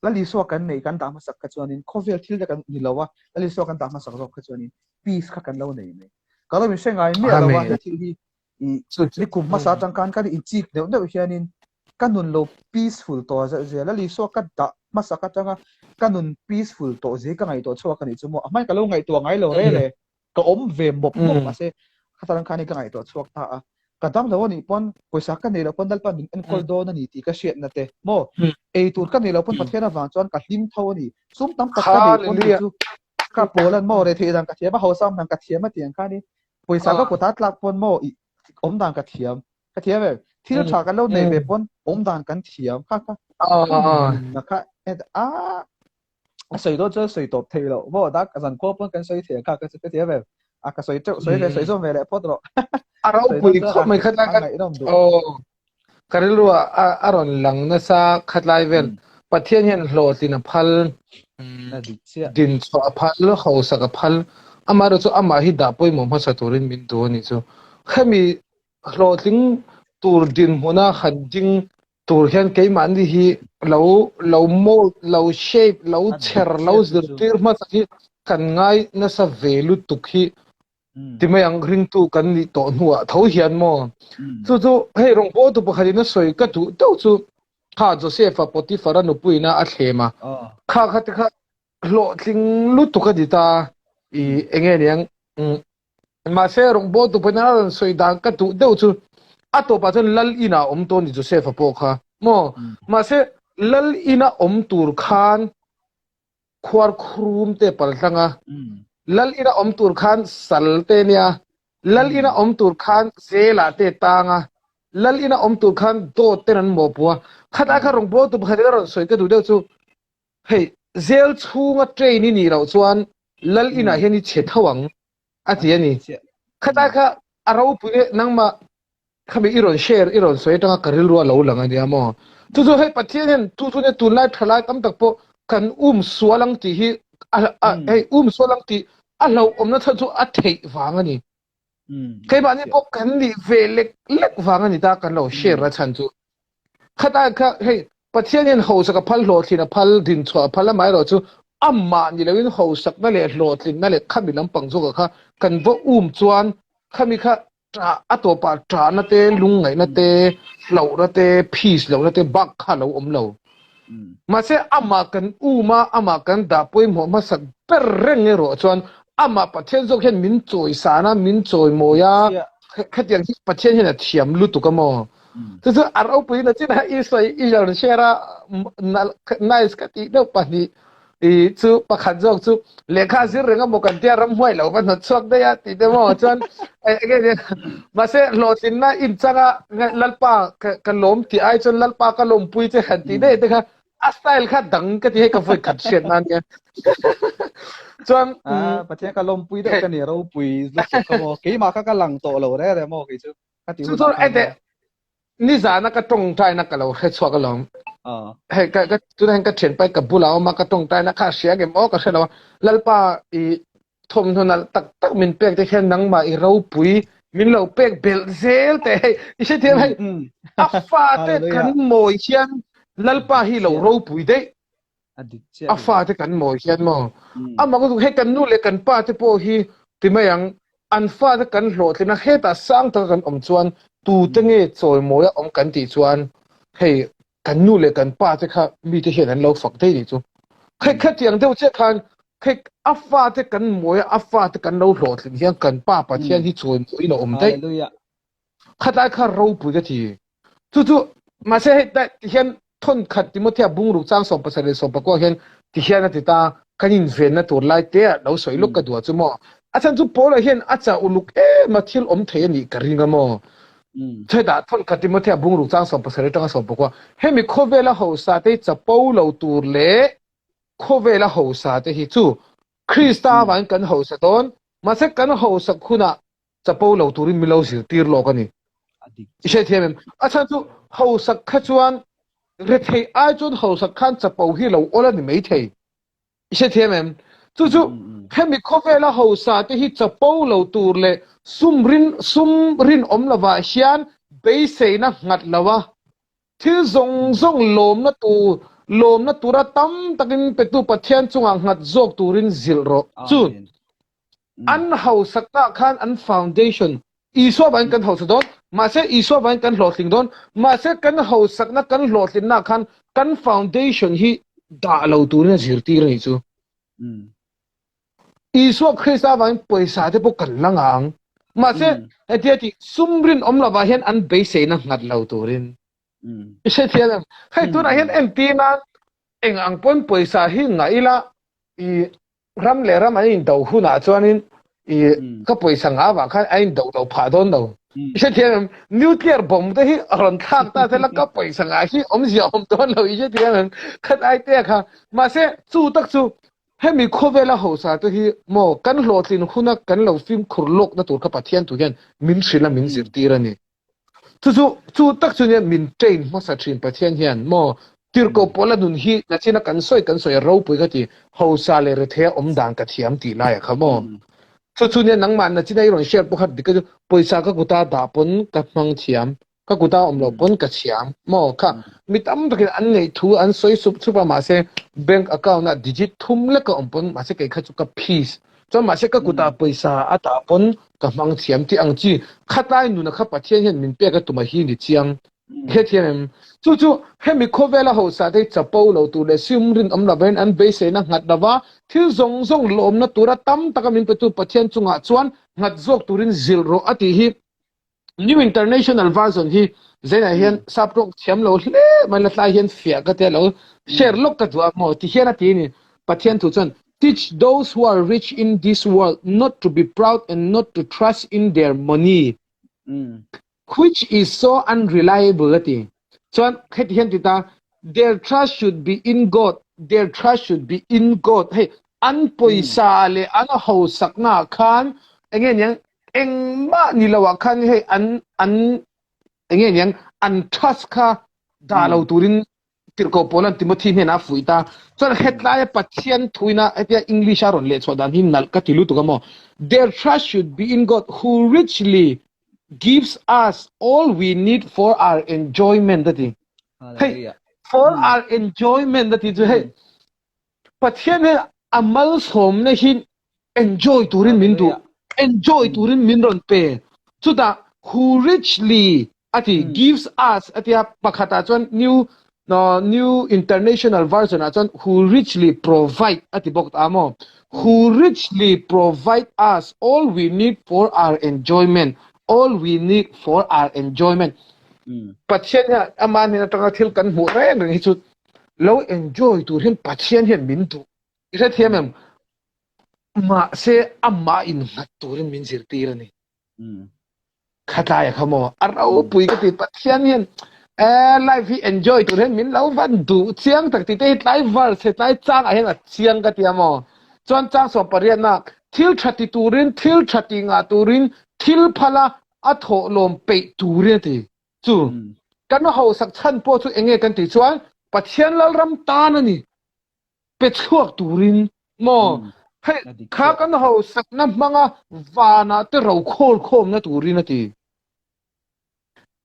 Lal Isua kan nei kan dah hmasak kha chuanin khawvel thil te kan ni lo a Lal Isua kan dah hmasak zawk kha chuanin peace kha kan lo nei mai ka lo in hre ngai miah lo a he thil hi i ni kum hmasa atang khan kan inchik neuh neuh hianin ka nun lo peaceful tawh zeuh zel a Isua ka dah hmasak atanga ka nun peaceful tawh zel ka ngaihtuah chhuak a nih chu maw a hmain ka lo ngaihtuah ngai lo rel e ka awm ve mawp mawp mahse khatah khan ka ngaihtuah chhuak ta a ka dam lo anih pawn pawisa ka nei lo pawn Lalpa min enkawl dawn a ni tih ka hriatna te maw ei tur ka nei lo pawn Pathian avang chuan ka hlim tho a ni sum tam tak ka nei pawn chu. Kha Poland maw re thei dan ka thiam a hosam dan ka thiam a tiang kha ni pawisa ka kuta tlak pawn maw i awm dan ka thiam ka thiam em thil tha kan lo nei ve pawn awm dan kan thiam kha kha na kha a a sawi dawn chuan sawi tawp thei lo maw dak zan khua pawn kan sawi thei kha ka ka thiam em a ka sawi teuh sawi ve sawi zawm ve leh phawt rawh a ropui khawp mai khat lai oh Ka rilru a rawn lang nasa khatlai vel. Pathian hian hlawhtlin a phal, dinchhuah a phal, hausak a phal. Amaherawhchu chu amah hi dah pawimawh hmasa turin min duh a nih chu. Hemi hlawhtling tur dinhmuna han ding tur hian keimahni hi lo lo mold, lo shape, lo chher, lo zirtir hmasa hi kan ngai nasa ve lutuk hi Ti mai ang ringtu kan nih tawh hnuah tho hian maw? Chu chu hei rawngbawltu pakhatin a sawi ka duh deuh chu kha Joseph-a Potiphar-a nupuina a thlem a. Kha kha te kha hlawhtling lutuk a ni ta. I enge niang mahse rawngbawltu pawhin a rawn sawi dan ka duh deuh chu a tawpah chuan lal inah a awm tawh a ni Joseph-a pawh kha maw? Mahse lal ina awm tur khan khuar khrum te pal tlang a lal ina awm tur khan sal te nia lal ina awm tur khan zela te tang a lal ina awm tur khan dawt ten an mawh pua khat a kha rawngbawl tu pakhat in a rawn sawi ka duh deuh chu hei zel chhunga train i nih loh chuan lal inah hian i chhe tho ang a ti a ni khat a kha a ropui e nangmah Khami i rawn share i rawn sawi atanga ka rilru a lo lang a nia maw. Chu chu hei Pathian hian chu chu nia tunlai thalai tam tak pawh kan um sual ang tih hi hei um sual ang tih a hlauhawmna chhan chu a theih vang a ni. Keimahni pawh kan nih ve lek lek vang a ni ta kan lo share na chhan chu. Khatai kha hei Pathian hian hausak a phal hlawhtlin a phal dinchhuah a phal amaherawh chu amah ni loin hausakna leh hlawhtlinna leh khami lampang zawkah kha kan va um chuan khami kha a tawpah ṭahna te, lungngaihna te, hlauhna te, peace lohna te bak kha a lo awm lo. Mahse, amah kan um a, amah kan dah pawimawh hmasak ber reng erawh chuan amah Pathian zawk hian min chawisan a, min chawimawi a, khatiang hi Pathian hian a thiam lutuk a maw? Chu chu a ropui na chin a i sawi i rawn share a, nice ka tih deuh pahnih. I chu pakhat zawk chu lehkha zir reng a maw kan tia ramhuai lo va hnawt chhuak daih a tih te maw chuan enge mahse hlawhtlinna inchanga lalpa ka lawm tih ai chuan lalpa ka lawmpui che han tih daih te kha a style kha dang ka ti hei ka vawi khat hriat nan nia chuan Pathian ka lawmpui deuh ka ni ropui lutuk ka maw keimah kha ka lang tawh lo re re maw kei chu ka ti chu chu ete Nizana ka tawngtaina ka lo hre chhuak alawm. Hei ka ka tunah hian ka thianpa hi ka bulah a awm a, ka tawngtaina kha a hria ngem aw ka hre lo a. Lalpa i thawmhnaw nalh tak tak min pek te hian nangmah i ropui min lo pek belh zel teh hei i hrethiam hei a fate kan mawi hian Lalpa hi lo ropui daih. A fate kan mawi hian maw. Amah ka hei kan nu leh kan pa te pawh hi ti mai ang an fate kan hlawhtlin a hetah sang taka kan awm chuan tute nge chawimawi a awm kan tih chuan hei kan nu leh kan pa te kha mite hian an lo fak daih nih chu. Hei khatiang deuh chiah khan hei a fate kan mawi a a fate kan lo hlawhtlin hian kan pa Pathian hi chawimawiin a awm daih. Khatlai kha ropui ka ti. Chu chu mahse hei ti hian thawn khat Timothea bungruk chang 17 leh 19 hian ti hian a ti ta kan invenna tur lai te ah lo sawi luk ka duh chu maw. A chhan chu Paula hian a chah uluk em a thil awm thei a nih ka ring a maw. Hetah thawn khat Timothea bungruk chang 17 atanga 19 hemi khawvela hausa te hi chapo lo tur leh khawvela hausa te hi chu Krista avangin kan hausa dawn mahse kan hausak hunah chapo lo turin min lo zirtir lawk a ni. I hriat thiam em? A chhan chu hausak kha chuan rethei ai chuan hausak khan chapo hi lo awl a ni maithei. I hriat thiam em? Chu chu hemi khawvela hausa te hi chapo lo tur leh sum rin sum rinawm lovah hian beiseina nghat lo a, thil zawng zawng lawmna tur lawmna tura tam takin petu Pathian chungah nghat zawk turin zilh rawh. Chu An hausakna khan an foundation Isua vangin kan hausa dawn, mahse Isua vangin kan hlawhtling dawn, mahse kan hausakna kan hlawhtlinna khan kan foundation hi dah lo turin a zirtir a nih chu. Isua Krista vangin pawisa te pawh kan la ngah ang, mahse hetia tih sum rinawm lovah hian an beiseina nghat lo turin. I hrethiam em? Hei tunah hian entir nan eng ang pawn pawisa hi ngah ila i. Ram leh ram an indo hunah chuanin i ka pawisa ngah avang khan a indo lo phah dawn lo. I hrethiam em? Nuclear bomb te hi a rawn thlak ta sela ka pawisa ngah hi awmzia a awm dawn lo i hrethiam em? Khat ai te kha. Mahse chu tak chu hemi khawvela hausa te hi maw kan hlawhtlin huna kan lo fimkhur lawkna tur kha Pathian tu hian min hrilh a min zirtir a ni. Chu chu chu tak chu nia min train hmasa thin Pathian hian maw tirhkoh pawla nun hi nachina kan sawi kan sawi a ropui ka ti hausa leh rethei a awm dan ka thiam tih lai a kha maw chu chu nia nangmah nachina i rawn share pawh kha dik a chu pawisa ka kuta dah pawn ka hmang thiam ka kuta awm loh pawn ka thiam maw kha mi tam takin an neih thu an sawi sup sup a mahse bank account ah digit thum lek a awm pawn mahse kei kha chu ka peace Chuan mahse ka kutah pawisa a tah pawn ka hmang thiam tih ang chi khatlai nuna kha Pathian hian min pek a tum a hi ni chiang. Hrethiam em? Chu chu hemi khawvela hausa te hi chapo lo tur leh sim rinawm lovin an beiseina nghat lova thil zawng zawng lawmna tura tam taka min petu Pathian chungah chuan nghat zawk turin zilh rawh a tih hi New International Version hi zainah hian sap tawng thiam lo hle mai la tlai hian fiah ka tia lo share lawk ka duh a maw ti hian a ti a ni. Pathian thu chuan teach those who are rich in this world not to be proud and not to trust in their money which is so unreliable a ti. Chuan heti hian ti ta their trust should be in God their trust should be in God hei an pawisa leh an hosakna ah khan enge niang engmah ni lo ah khan hei an an enge niang an trust kha dah lo turin tirhkoh Paulan Timothy hnenah a fuih ta. Chuan hetlaia Pathian thuina hetia English a rawn leh chhuah dan hi nalh ka ti lutuk a maw. Their trust should be in God who richly gives us all we need for our enjoyment a ti. Hei for our enjoyment a ti chu hei Pathian hian a malsawmna hi enjoy turin min duh, enjoy turin min rawn pe. Chutah who richly a ti, gives us a tia pakhatah chuan new new international version ah chuan who richly provide a ti bawk ta maw. Who richly provide us all we need for our enjoyment, all we need for our enjoyment. Pathian hian ama hnen atanga thil kan hmuh reng reng hi chu lo enjoy tur hian Pathian hian min duh. I hrethiam em? Mahse amah innghat turin min zirtir a ni. Khatlai a kha maw? A ropui ka ti Pathian hian eh life hi enjoy tur hian min lo van duh chiang tak tih te hi tlai verse he tlai chang ah hian a chiang ka ti a maw? Chuan chang sawm pariatna thil tha ti turin thil tha ti ngah turin thil phala a thawhlawm peih turin a ti. Chu kan hausak chhan pawh chu enge kan tih chuan Pathian Lalram tan a ni pe chhuak turin maw hei kha kan hausakna hmanga vanah te ro khawl khawmna turin a ti.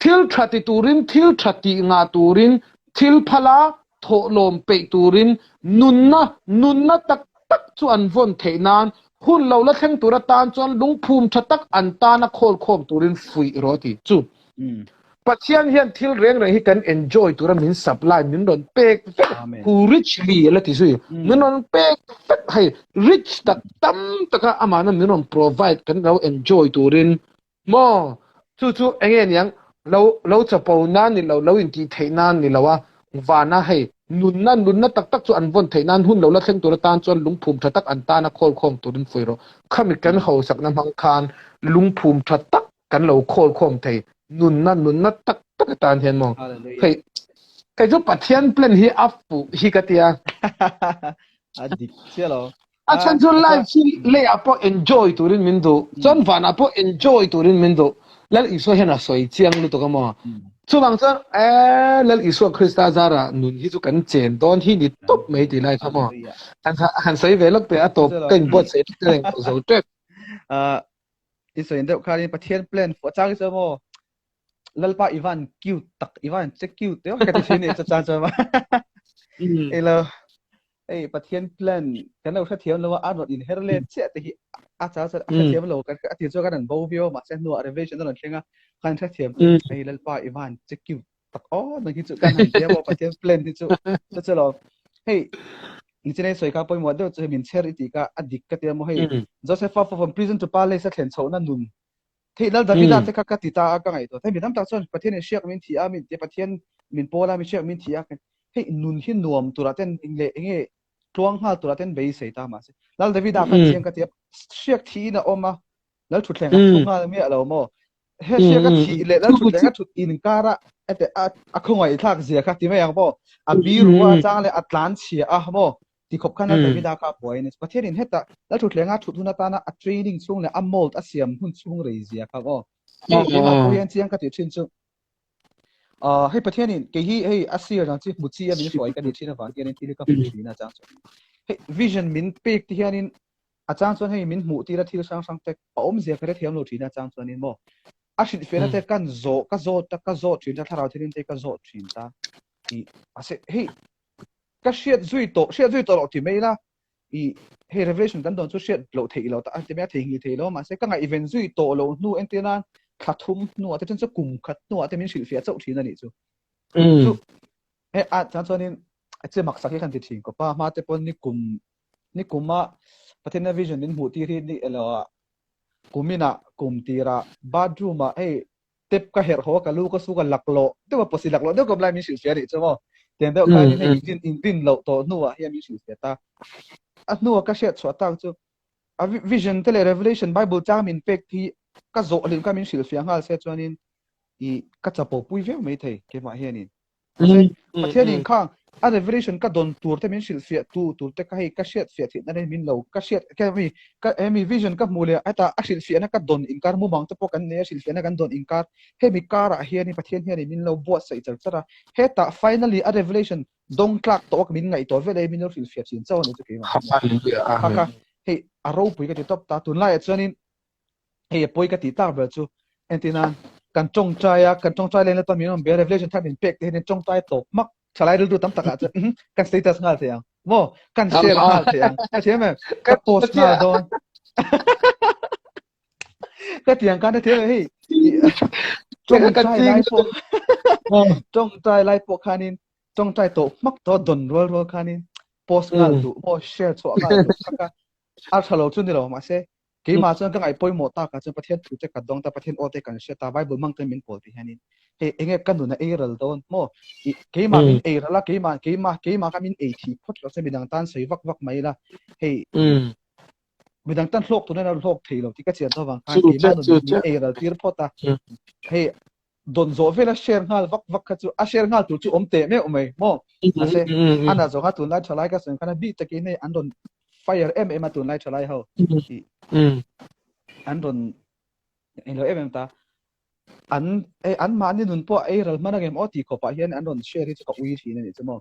Thil tha ti turin thil tha tih ngah turin thil phala thawhlawm peih turin nunna nunna tak tak chu an vawn theih nan hun lo la thleng tur atan chuan lungphum tha tak an tana khawl khawm turin fuih rawh a ti. Chu Pathian hian thil reng reng hi kan enjoy tura min supply min rawn pek vek who richly a la ti zui min rawn pek vek hei rich tak tam taka amahna min rawn provide kan lo enjoy turin maw chu chu enge niang lo lo chapo nan ni lo lo intih theih nan ni lo a vana hei nunna nunna tak tak chu an vawn theih nan hun lo la thleng tur atan chuan lungphum tha tak an tana khawl khawm turin fuih rawh khami kan hausakna hmang khan lungphum tha tak kan lo khawl khawm thei nunna nunna tak tak atan hian maw hei kei chu Pathian plan hi a fuh hi ka tia a dik chiah lo a chhan chu life hi leiah pawh enjoy turin min duh chuan vanah pawh enjoy turin min duh Lal Isua hian a sawi chiang lutuk a maw chuvang chuan eh Lal Isua Krista zara nun hi chu kan chen dawn hi ni tawp mai tih lai kha maw han han sawi ve lawk teh a tawp ka inbuatsaih reng zo tep I sawi deuh khanin Pathian plan fuh a chang hi chuan maw Lalpa i van cute tak i van che cute deuh ka ti thin ni cha chang chuan ma elo ei Pathian plan kan lo hrethiam lo a rawn inher let chiah te hi a chang chuan a hrethiam lo kan a ti chuan kan an bo viau mahse hnuah revelation a rawn thleng a kan hrethiam chu ei Lalpa i van che cute tak aw nang hi chu kan han tia maw Pathian plan hi chu chu chu lo hei nichinai sawi kha pawimawh deuh chu hei min chher i tih kha a dik ka tia maw hei Josepha from prison to palace a thlen chhohna nun thei lal Davida te kha ka ti ta a ka ngaihtuah thei mi tam tak chuan Pathian in hriak min thi a min tia Pathian min pawl a mi hriak min thi a hei nun hi nuam turah ten eng leh enge. Tluang nghal tura ten beisei ta mahse Lal Davida khan chiang ka tia hriak thiin a awm a Lal thutthleng a thu nghal miah lo maw he hriak a thih leh Lal thutthleng a thut inkara ete a a khawngaih thlak zia kha ti mai ang maw a biru a chang leh a tlan chhia a maw ti khawp khan Lal Davida kha a buai a ni Pathian in heta Lal thutthleng a thut hun atana a training chhung leh a mold a siam hun chhung rei zia kha maw hei keimah pawh hian chiang ka tih thin chu Hei Pathianin kei hi hei a sir ang chi hmu chi a min hruai ka ni thin avang hianin thil hi ka hmu thin a chang chuan hei vision min pek te hianin a chang chuan hei min hmuh tir a thil hrang hrang te a awmzia ka hrethiam lo thin a chang chuanin maw a hrilhfiahna te kan zawh ka zawt a ka zawt thin ta thlarau thilin te ka zawt thin ta i mahse hei ka hriat zui tawh hriat zui tawh loh ti mai ila i hei revelation kan dawn chu hriat loh theih lo ta ti mai a theihnghilh theih lo mahse ka ngaihven zui tawh lo hnu entir nan thla thum hnuah te chuan chu kum khat hnuah te min hrilhfiah chauh thin a nih chu chu he a chuan chuanin che maksak hi kan ti thin kawpa hma te pawn ni kum ni kuma Pathian vision min hmuh tir hi ni elo kumina kum tira bathroom ah hei tep ka herh haw ka lu ka su ka laklawh deuh a pawsi laklawh deuh ka lai min hrilhfiah anih chu maw tiang deuh khan hei in in rin loh tawh hnuah hian min hrilhfiah ta a hnuah ka hriat chhuah tak chu a vision te leh revelation bible chang min pek hi ka zawh hlim kha min hrilhfiah nghal se chuanin i ka chapo pui viau mai thei keimah hianin Pathianin khang a revelation ka dawn tur te min hrilhfiah tu tur te ka hei ka hriat fiah theih na nen min lo ka hriat ka mi ka hemi vision ka hmuh leh heta a hrilhfiahna ka dawn inkar mumang te pawh kan nei a hrilhfiahna kan dawn inkar hemi karah hianin Pathian hianin min lo buatsaih char char a hetah finally a revelation dawng tlak tawh a min ngaihtuah vel e min lo hrilhfiah thin chauh a ni chu keimah kha kha hei a ropui ka ti tawp ta tunlaiah chuanin hei a pawi ka tih tak ber chu entir nan kan tawngtai a kan tawngtai leh na min awm be revelation thar min pek te hian tawngtai tawp hmak thalai rilru tam takah chuan kan status nghal thei ang maw kan share nghal thei ang ka thiam em ka post nghal dawn ka tiang kan thiam em hei tawngtai lai pawh tawngtai lai pawh khanin tawngtai tawh hmak tawh don rual rual khanin post nghal duh maw share chhuah nghal duh kha a tha lo chu ni lo mahse Keimah chuan ka ngaih pawimawh takah chuan Pathian thu te ka dawng ta, Pathian aw te kan hre ta, Bible hmang ten min pawl ti hianin hei enge ka nun a ei ral dawn maw? I keimah min ei ral a, keimah keimah keimah kha min ei thih phawt lo se midang tan sawi vak vak mai ila hei midang tan hlawk tur nen hlawk thei lo tih ka chian tho vang khan keimah nun min ei ral tir phawt a hei don zawh vela share nghal vak vak kha chu a share nghal tur chu awm teh meuh mai maw mahse ana zawng a tunlai thalai ka sawi khan a bik takin hei an rawn fire em em a tunlai thalai ho an rawn englo em em ta an ei an mahni nun pawh ei ral hman angem aw tih khawpah hian an rawn share hi chu ka ui thin a nih chu maw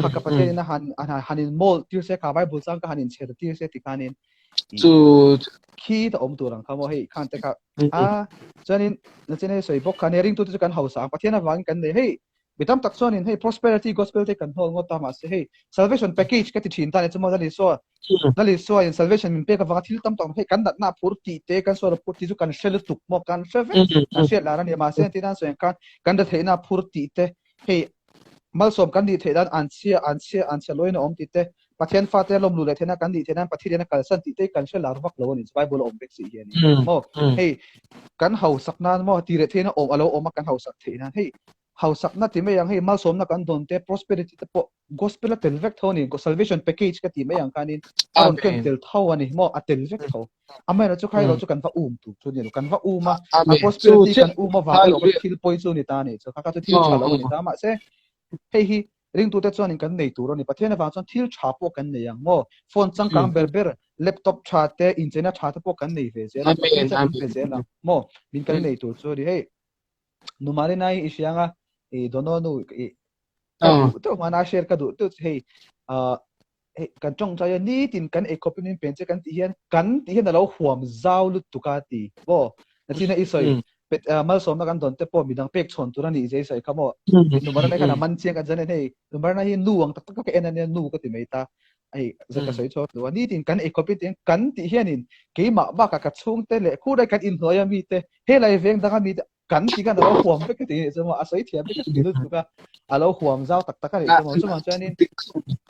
kha ka Pathian in a han han in mold tir se kha Bible chang ka han in chher tir se ti khanin chu khi ta awm tur ang kha maw hei khan te kha a chuanin na chen hei sawi bawk khan hei ringtu te chu kan hausa ang Pathian avangin kan nei hei mi tam tak chuanin hei prosperity gospel te kan hnawl ngawt ta mahse hei salvation package ka ti thin ta ni chu maw Lal Isua Lal Isua in salvation min pek avanga thil tam tak hei kan natna a phur tih te kan sual a phur tih chu kan hre lutuk maw kan hre vek kan hriat lar a ni mahse entir nan sawi ang khan kan retheihna a phur tih te hei malsawm kan nih theih nan an chhia an chhia an chhia lawiin a awm tih te Pathian fate lawm lu leh theihna kan nih theih nan Pathian a kalsan tih te kan hre lar vak lo a ni chu Bible a awm vek si hi a ni maw hei kan hausak nan maw ti leh theihna awm a lo awm a kan hausak theih nan hei hausakna ti mai ang hei malsawmna kan dawn te prosperity te pawh gospel a tel vek tho a ni salvation package ka ti mai ang khanin a rawn ken tel tho a ni maw a tel vek tho amaherawhchu chu khai erawh chu kan va um tur chu ni lo kan va um a a prosperity kan um avang erawh kha thil pawi chu ni ta a ni chu kha kha chu thil tha lo a ni ta mahse hei hi Ringtute chuanin kan nei tur a ni. Pathian avang chuan thil tha pawh kan nei ang maw? Phone changkang ber ber, laptop tha te, incheina tha te pawh kan nei ve zel a. Pathian chuan min pe zel ang maw? Min kan nei tur chu a ni. Hei, nu Marina hi i hria ang a, i Dono nu i ka duh deuh hmana share ka duh deuh chu hei, hei kan tawngtai a nitin kan eikhawpin min pen che kan tih hian kan tih hian a lo huam zau lutuk a ti maw? Nachina i sawi pet malsawmna kan dawn te pawh midang pek chhawn tur a nih zia i sawi kha maw? Numarana khan a man chiang kan chuan hei Numarana hi nu ang tak tak ka en ania nu ka ti mai ta hei zet ka sawi chhuak duh a nitin kan eikhawpin tih hian kan tih hianin keimah bakah ka chhungte leh khur kan inhnuai a mite helai veng danga mite kan ti khan a lo huam vek ka ti nih chu maw a sawi thiam vek ka ti lutuk a a lo huam zau tak tak a nih chu maw chuvang chuanin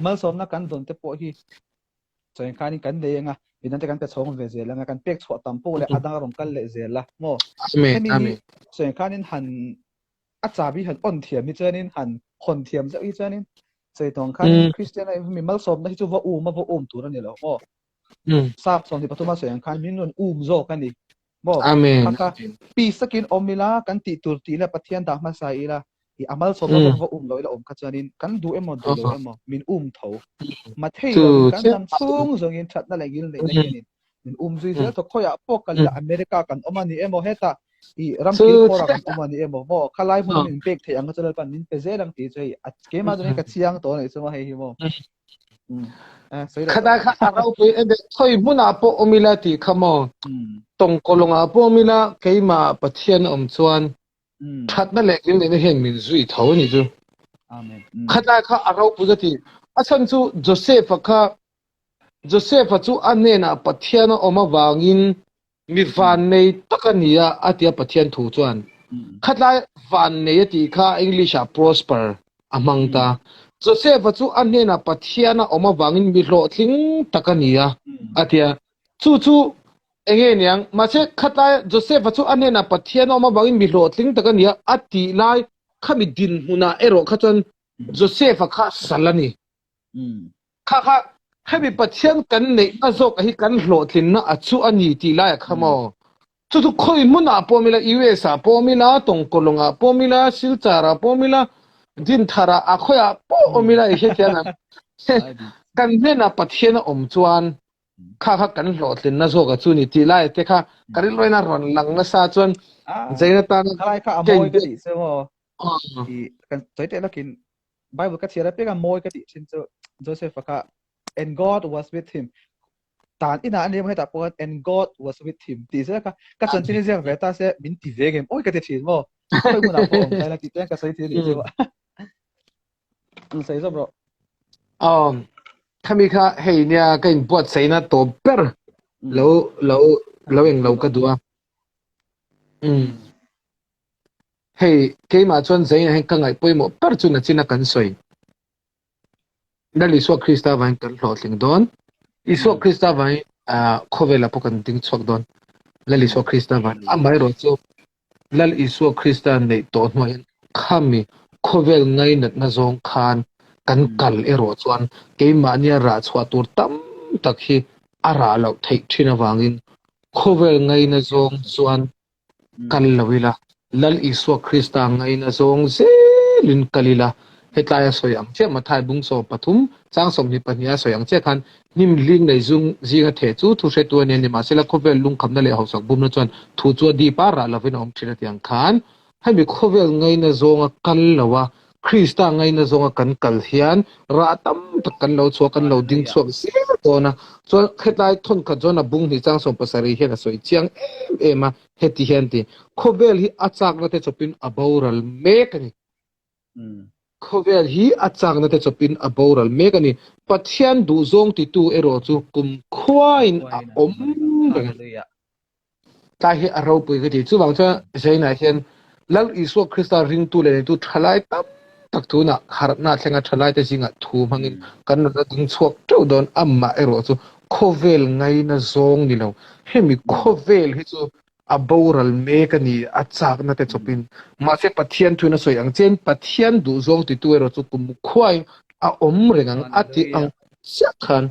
malsawmna kan dawn te pawh hi chuan khanin kan nei anga midang te kan pe chhawng ve zel anga kan pek chhuah tam pawh leh a dang a rawn kal leh zel a maw hemi hi chuan khanin han a chabi han on thiam hi chuanin han hawn thiam zeuh hi chuanin. Sei tawng khan Christian a mi malsawmna hi chu va um a va um tur a ni lo maw? Sap 23 a sawi ang khan min rawn um zawk a ni maw? Amen. Kha kha peace takin awm ila kan tih tur tih ila Pathian dah hmasa ila i a malsawmna va va um lo ila awm kha chuanin kan duh emaw duh lo emaw min um tho. Ma thei lovin kan dam chhung zawngin thatna leh ngil neihna hianin min um zui zel tawh khawiah pawh kal ila America kan awm a ni emaw hetah i ram kil khawrah kan awm a ni emaw maw khalai hmun min pek theih ang kha chu Lalpan min pe zel ang tih chu hei a keimah chuan ka chiang tawh a nih chu maw hei hi maw. Khata kha a ropui ebe thoi hmunah pawh awm ila tih kha maw tawngkawlawngah pawh awm ila keimah Pathian awm chuan thatna leh ngil neihna hian min zui tho a nih chu. Khatlai kha a ropui ka ti. A chhan chu Joseph-a kha Joseph-a chu a hnenah Pathian a awm avangin mi vannei tak a ni a, a ti a Pathian thu chuan. Khatlai vannei a tih kha English-ah prosper a hmang ta. Joseph-a chu a hnenah Pathian a awm avangin mi hlawhtling tak a ni a, a ti a. Chu chu enge niang? Mahse khatlai Joseph-a chu a hnenah Pathian a awm avangin mi hlawhtling tak a ni a, a tih lai khami dinhmunah erawh kha chuan Joseph-a kha sal a ni. Kha kha hemi Pathian kan neihna zawk hi kan hlawhtlinna a chu a ni tih laiah kha maw? Chu chu khawi hmunah pawh awm ila, US ah pawh awm ila, Tawngkawlawng ah pawh awm ila, Silchar ah pawh awm ila, Dinthar ah a khawiah pawh awm ila i hrethiam ang. Kan hnenah Pathian a awm chuan kha kha kan hlawhtlinna zawk a chu ni tih laiah te kha ka rilruaina rawn lang nasa chuan Zaina tana Khalai kha a mawi ka tih chu maw? Kan sawi teh lakin Bible ka chhiar apiang a mawi ka tih thin chu Joseph kha and God was with him tan ina ani hetah pawh and God was with him tih zel kha ka chanchin hi ziak ve ta se min ti ve ngem oi ka ti thin maw khoi hmunah pawh awm ta ila tih te ka sawi thei nih chu an sawi zawk rawh um khami kha hei nia ka in buatsaihna tawp ber lo lo lo eng lo ka duh a um Hei, keimah chuan Zaina hian ka ngaih pawimawh ber chu nachina kan sawi. Lal Isua Krista vangin kan hlawhtling dawn. Isua Krista vangin khawvelah pawh kan ding chhuak dawn. Lal Isua Krista vangin. Amaherawh chu Lal Isua Krista neih tawh hnuah hian khami khawvel ngainatna zawng khan kan kal erawh chuan keimahnia rah chhuah tur tam tak hi a rah loh theih thin avangin khawvel ngaina zawng chuan kal lo ila, Lal Isua Krista ngaina zawng zelin kal ila, hetlaia sawi ang chiah Mathai bung 13, chang 22 a sawi ang chiah khan hnim hling nei zung zinga theh chu thu hretu a nia nimahsela khawvel lungkhamna leh hausak bumna chuan thu chu a dip a, rah lovin a awm thin a ti ang khan hemi khawvel ngaina zawnga kal lo a, Krista ngaina zawnga kan kal hian rah tam tak kan lo chhuak, kan lo ding chhuak zel dawn a. Chuan hetlai thawnkhat zawn a bung hnih chang 70 hian a sawi chiang em em a, heti hian ti, Khawvel hi a chakna te chawpin a boral mek a ni. Khawvel hi a chakna te chawpin a boral mek a ni. Pathian duhzawng titu erawh chu kum khuain a awm reng a ni. Tlai hi a ropui ka ti. Chuvang chuan Zainah hian Lal Isua Krista ringtu leh neitu thalai tam tak tunah harhna thlenga thalaite zingah thu hmangin kan rawn la ding chhuak teuh dawn. Amah erawh chu khawvel ngaina zawng ni lo. Hemi khawvel hi chu a boral mek a ni, a chakna te chawpin. Mahse Pathian thuin a sawi ang chian Pathian duhzawng titu erawh chu kum khuain a awm reng ang a tih ang chiah khan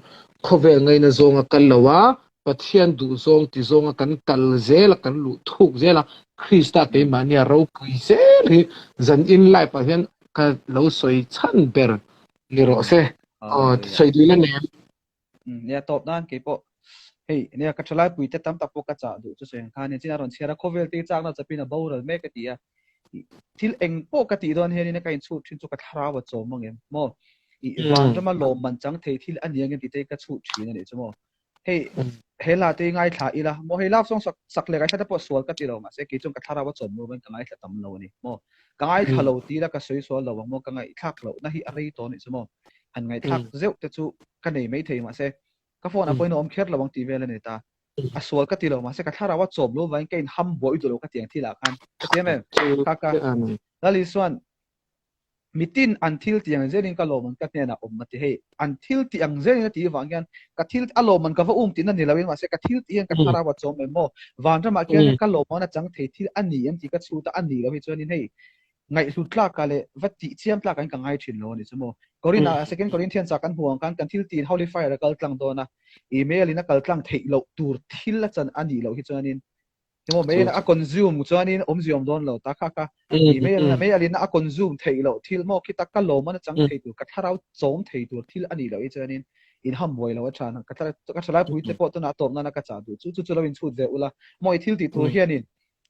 khawvel ngaina zawng a kal lo a, Pathian duhzawng ti zawnga kan kal zel a, kan luh thuk zel a, Krista keimahnia ropui zel hi zan in live ah hian ka lo sawi chhan ber ni rawh se. Aw sawi dil a nem. Nia tawp nan keipawh hei nia ka thalai pui te tam tak pawh ka chah duh chu sawi ang khan nia chin a rawn chhiar a khawvel te chakna chapin a boral mek a ti a thil eng pawh ka tih dawn hianin ka inchhut thin chu ka thlarau a chawm ang em maw i vanrama lawmman chang thei thil a ni ang em tih te ka chhut thin a nih chu maw hei he hla te ngaithla ila maw hei love song sak sak leh ngaithla te pawh sual ka ti lo mahse kei chuan ka thlarau a chawm lo in ka ngaithla tam lo a ni maw ka ngaithla lo ti ila ka sawi sual lo ang maw ka ngaihthlak loh na hi a rei tawh a nih chu maw han ngaihthlak zeuh te chu ka nei mai thei mahse ka phone ah pawhin a awm kher lo ang tih vel a ni ta a sual ka ti lo mahse ka thlarau a chawm lo vangin ka in ham buai duh lo ka ti ang thil ah khan ka ti em em kha ka Lal Isuan Mitin an thil tih ang zelin ka lawm an ka hnenah awm a ti hei. An thil tih ang zelin a tih vang hian ka thil a lawm an ka va um tihna ni loin mahse ka thil tih hian ka thlarau a chawm em maw? Vanramah khian ka lawm an a chang thei thil a ni em tih ka chhut a, a nih loh hi chuanin hei ngaihhlut tlakah leh va tih chiam tlakah hian ka ngai thin lo a ni chu maw? Korinah Second Corinthians ah kan hmuh ang khan kan thil tiin Holy Fire a kal tlang dawn a, email in a kal tlang theih loh tur thil a chan a nih loh hi chuanin emaw mail a consume chuanin awmzia awm dawn lo ta kha kha email mail in a consume theih loh thil maw khita ka lawm a chang thei tur ka thlarau chawm thei tur thil a nih loh hi chuanin in ham buai lo a tha ka thla ka thalai pui te pawh tuna tawp nana ka chah duh chu chu chu lo in chhut ve ula maw i thil tih tur hianin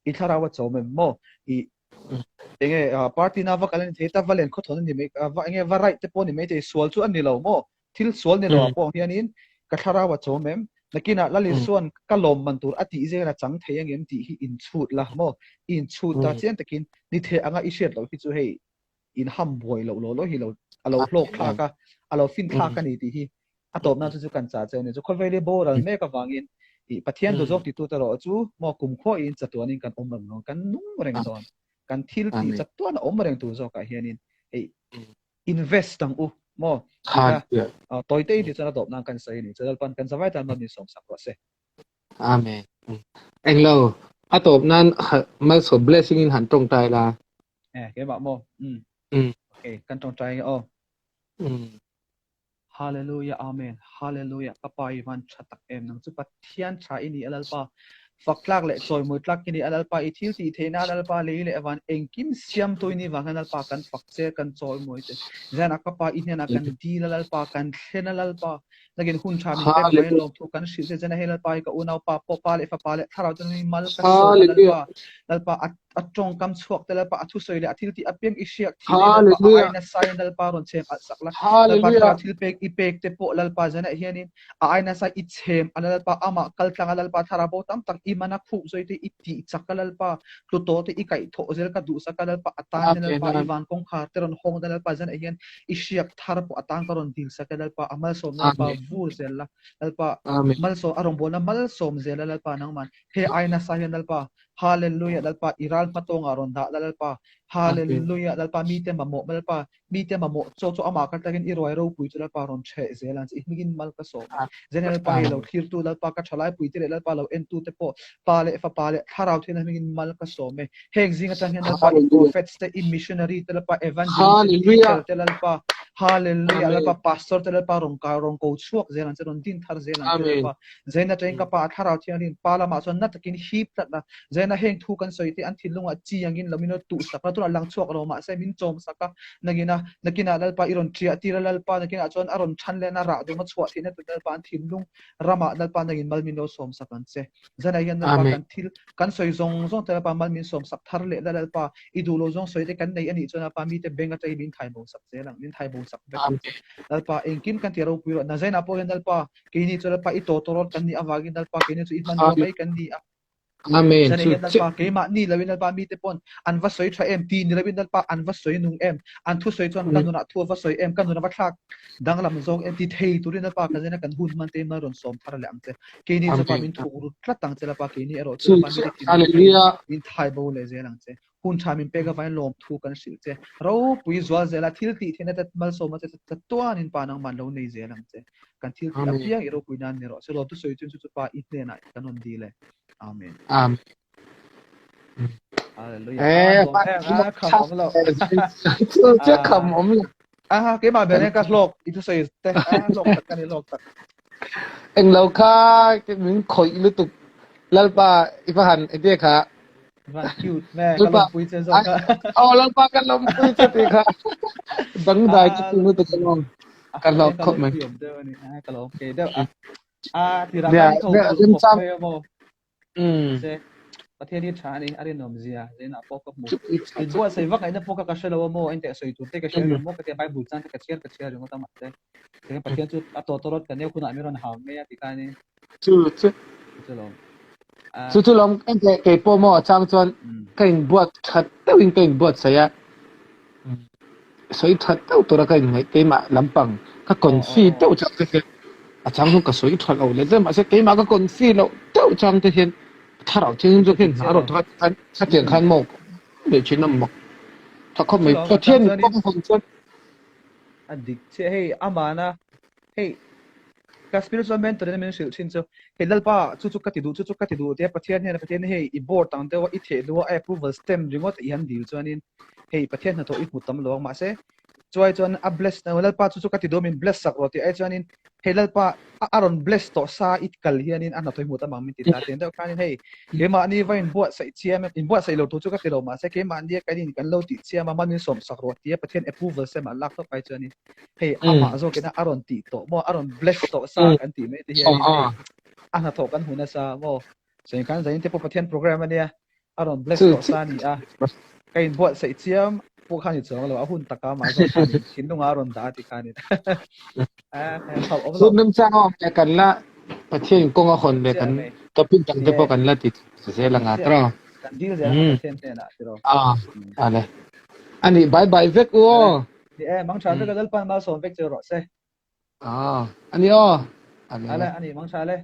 i thlarau a chawm em maw i enge party na va kal ani thei ta va len khawthawn ani mai va enge va right te pawh ni mai thei sual chu ani lo maw thil sual ni lo ah pawh hianin ka thlarau a chawm em nakinah Lal Isuan ka lawm man tur a tih zel a chang thei angem tih hi in chhut la maw i in chhut ta chiang takin ni thei anga i hriat loh hi chu hei in ham buai loh law law hi lo a lo hlawk thlak a a lo fin thlak a ni tih hi a tawp nan chu chu kan chah che a ni chu khawvel hi boral mek avangin i Pathian duh zawk titu te erawh chu maw kumkhua in chatuanin kan awm reng dawn kan nung reng dawn kan thil tih chatuan a awm reng tur zawkah hianin hei invest ang u maw tawi te in tih chuan a tawp nan kan sawi a ni chu Lalpan kan zavai tan min sawm sak rawh se. Amen. Englo a tawp nan malsawm blessing in han tawngtai la. Eh keimah maw? Um. Okay kan tawngtai nge aw. Um. Hallelujah Amen Hallelujah ka pa i van tha tak em nang chu Pathian tha i ni a Lalpa fak tlak leh chawimawi tlak i ni a Lalpa i thil tih theihna a Lalpa lei leh van engkim siamtu i ni vang hian Lalpa kan fak che kan chawimawi che zanah ka pa i hnenah kan dil a Lalpa kan thlen a Lalpa nakin hun tha min pek avangin lawmthu kan hrilh che zan a hei Lalpa hi ka unau pa pawh pa leh fapa leh thlarau chuan mal ka sawm a Lalpa Lalpa a a tawngkam chhuak te Lalpa a thusawi leh a thil tih apiang i hriak thin e Lalpa a aina sai Lalpa rawn chhem alh sak la Lalpa thlarau thil pek i pek te pawh Lalpa zanah hianin a aina sai i chhem a Lalpa amah kal tlang a Lalpa thlarau bo tam tak i mana khup zawi te i tih chak a Lalpa tlu tawh te i kaih thawh zel ka duh sak a Lalpa a tan hian Lalpa i van kawngkhar te rawn hawng na Lalpa zanah hian i hriak thar pawh a tan ka rawn dil sak e Lalpa a malsawmna Lalpa vur zel la Lalpa malsawm a rawngbawlna malsawm zel a Lalpa nangman he aina sai hian Lalpa Hallelujah Lalpa i ral hmatawngah rawn dah la Lalpa Hallelujah Lalpa mite mamawh Lalpa mite mamawh chaw chu amah kal takin i ruai ropui chu Lalpa rawn ṭheh zel ang che i hmingin mal ka sawm e Zen Lalpa hei lo thlirtu Lalpa ka ṭhalai puite leh Lalpa lo entu te pawh Pa leh Fapa leh Thlarau thian hmingin mal ka sawm e heng zing atang hian Lalpa i prophets te i missionary te Lalpa evangelist te teacher te Lalpa Hallelujah Lalpa pastor te Lalpa rawn kai rawn ko chhuak zel ang che rawn din thar zel ang che Lalpa Zaina ṭain ka pa a thlarau thianghlim pa lamah chuan na takin hip tlat a, Zaina heng thu kan sawi te an thinlungah chi angin lo min lo tuh sak a, tunah lang chhuak lo mahse min chawm sak a, nakinah nakinah Lalpa i rawn ṭiah tir a, Lalpa nakinah chuan a rawn ṭhan lehna rah dum a chhuah theihna tur Lalpa an thinlung ramah Lalpa nangin mal min lo sawm sak ang che. Zaina hian Lalpa kan thil kan sawi zawng zawng te Lalpa mal min sawm sak thar leh la Lalpa i duh lo zawng sawi te kan nei a nih chuan Lalpa mite beng aṭangin min thai bo sak zel ang, min thai bo sak vek ang che. Lalpa engkim kan ti ropui rawh. Nazaina pawh hian Lalpa Keini chu Lalpa i tawtawrawt kan nih avangin Lalpa keini chu i hmanrua mai kan ni a. Amen. Zan hian Lalpa keimah ni loin Lalpa mite pawn an va sawi tha em ti ni loin Lalpa an va sawi nung em an thu sawi chuan ka nunah thu a va sawi em ka nun a va thlak danglam zawk em ti thei turin Lalpa ka zena kan hun hman te mal rawn sawm thar leh ang che. Keini chu Lalpa min thuk rut tlat ang che Lalpa keini erawh chu Lalpa mite thinlung min thai bo leh zel ang che. Hun tha min pek avangin lawmthu kan hrilh che. Ropui zual zela thil tih theihna te malsawmna te chatuanin Pa nangman lo nei zel ang che. Kan thil tih apiang i ropui nan ni rawh se. Lawmthu sawi chun chu chu Pa i hnenah kan rawn dil e. Amen. Amen. Hallelujah. Eh, ah, kham awm lo. Chu kham awm lo. Ah, keimah ber ka hlawk i thu sawi te. Ah, hlawk tak ka ni hlawk tak. Eng lo kha min khawih lutuk. Lalpa i va han enge kha Van cute me ka lawmpui che zawk a. Aw Lalpa ka lawmpui che tih kha dangdai ka ti lutuk alawm. Ka hlawk khawp mai. Ka lawm ke deuh a. A tira kan tho khawp mai maw. Se Pathian hi tha ani a rinawm zia zainah pawh ka hmu. In buatsaih vak ngaihna pawh kha ka hre lo a maw engteh sawi tur te ka hria ringawt maw ka tia Bible chang te ka chhiar ka chhiar ringawt a mahse Pathian chu a tawtawrawt kan neu hunah min rawn hau mai a ti khan in. Chu chu chu lawm. Chu chu lawm engteh kei pawh maw a chang chuan ka in buat that deuhin ka in buatsaih a. Sawi that deuh tura ka inngaih keimah lampang ka confi deuh chang te hian a chang chu ka sawi tha lo leh zel mahse keimah ka confi loh deuh chang te hian thlarau thianghlim zawk hian hna a rawn thawk a khatiang khan maw leh thin a mak tha khawp mai Pathian kawng hawn chuan a dik chiah hei amana hei ka spiritual mentor in min hrilh thin chu hei Lalpa chu chu ka ti duh chu chu ka ti duh tia Pathian hian Pathian hei i board ang deuh a i theh luh a approval stamp ringawt i han dil chuanin hei Pathian hnathawh i hmu tam lo ang mahse Chuai chuan a bless na Lalpa chu chu ka ti dawn min bless sak rawh tih ai chuanin hei Lalpa a rawn bless tawh sa i kal hianin a hnathawh i hmu tam ang min ti ta tiang deuh khanin hei keimahni va inbuatsaih chiam inbuatsaih lo tur chu ka ti lo mahse keimahni kan in kan lo tih chiam a man min sawm sak rawh tia Pathian approval sem an lak tawp ai chuanin hei amah zawkin a rawn tih tawh maw a rawn bless tawh sa kan tih mai te hianin hei a hnathawh kan hmu nasa maw Chuan khan zanin te pawh Pathian program ania a rawn bless tawh sa a ni a ka inbuatsaih chiam pawh khan i chuang lo a hun taka mah zawk khan in thinlunga a rawn dah a ti khan in Hun remchang a awm leh kan la Pathian kawng a hawn leh kan topic dang te pawh kan la ti zel anga tawh kan deal zel a Pathian hnenah tiraw ale ani bye bye vek u aw ni e mang tha vek a Lalpan malsawm vek che rawh se ani aw ale ani mang tha le.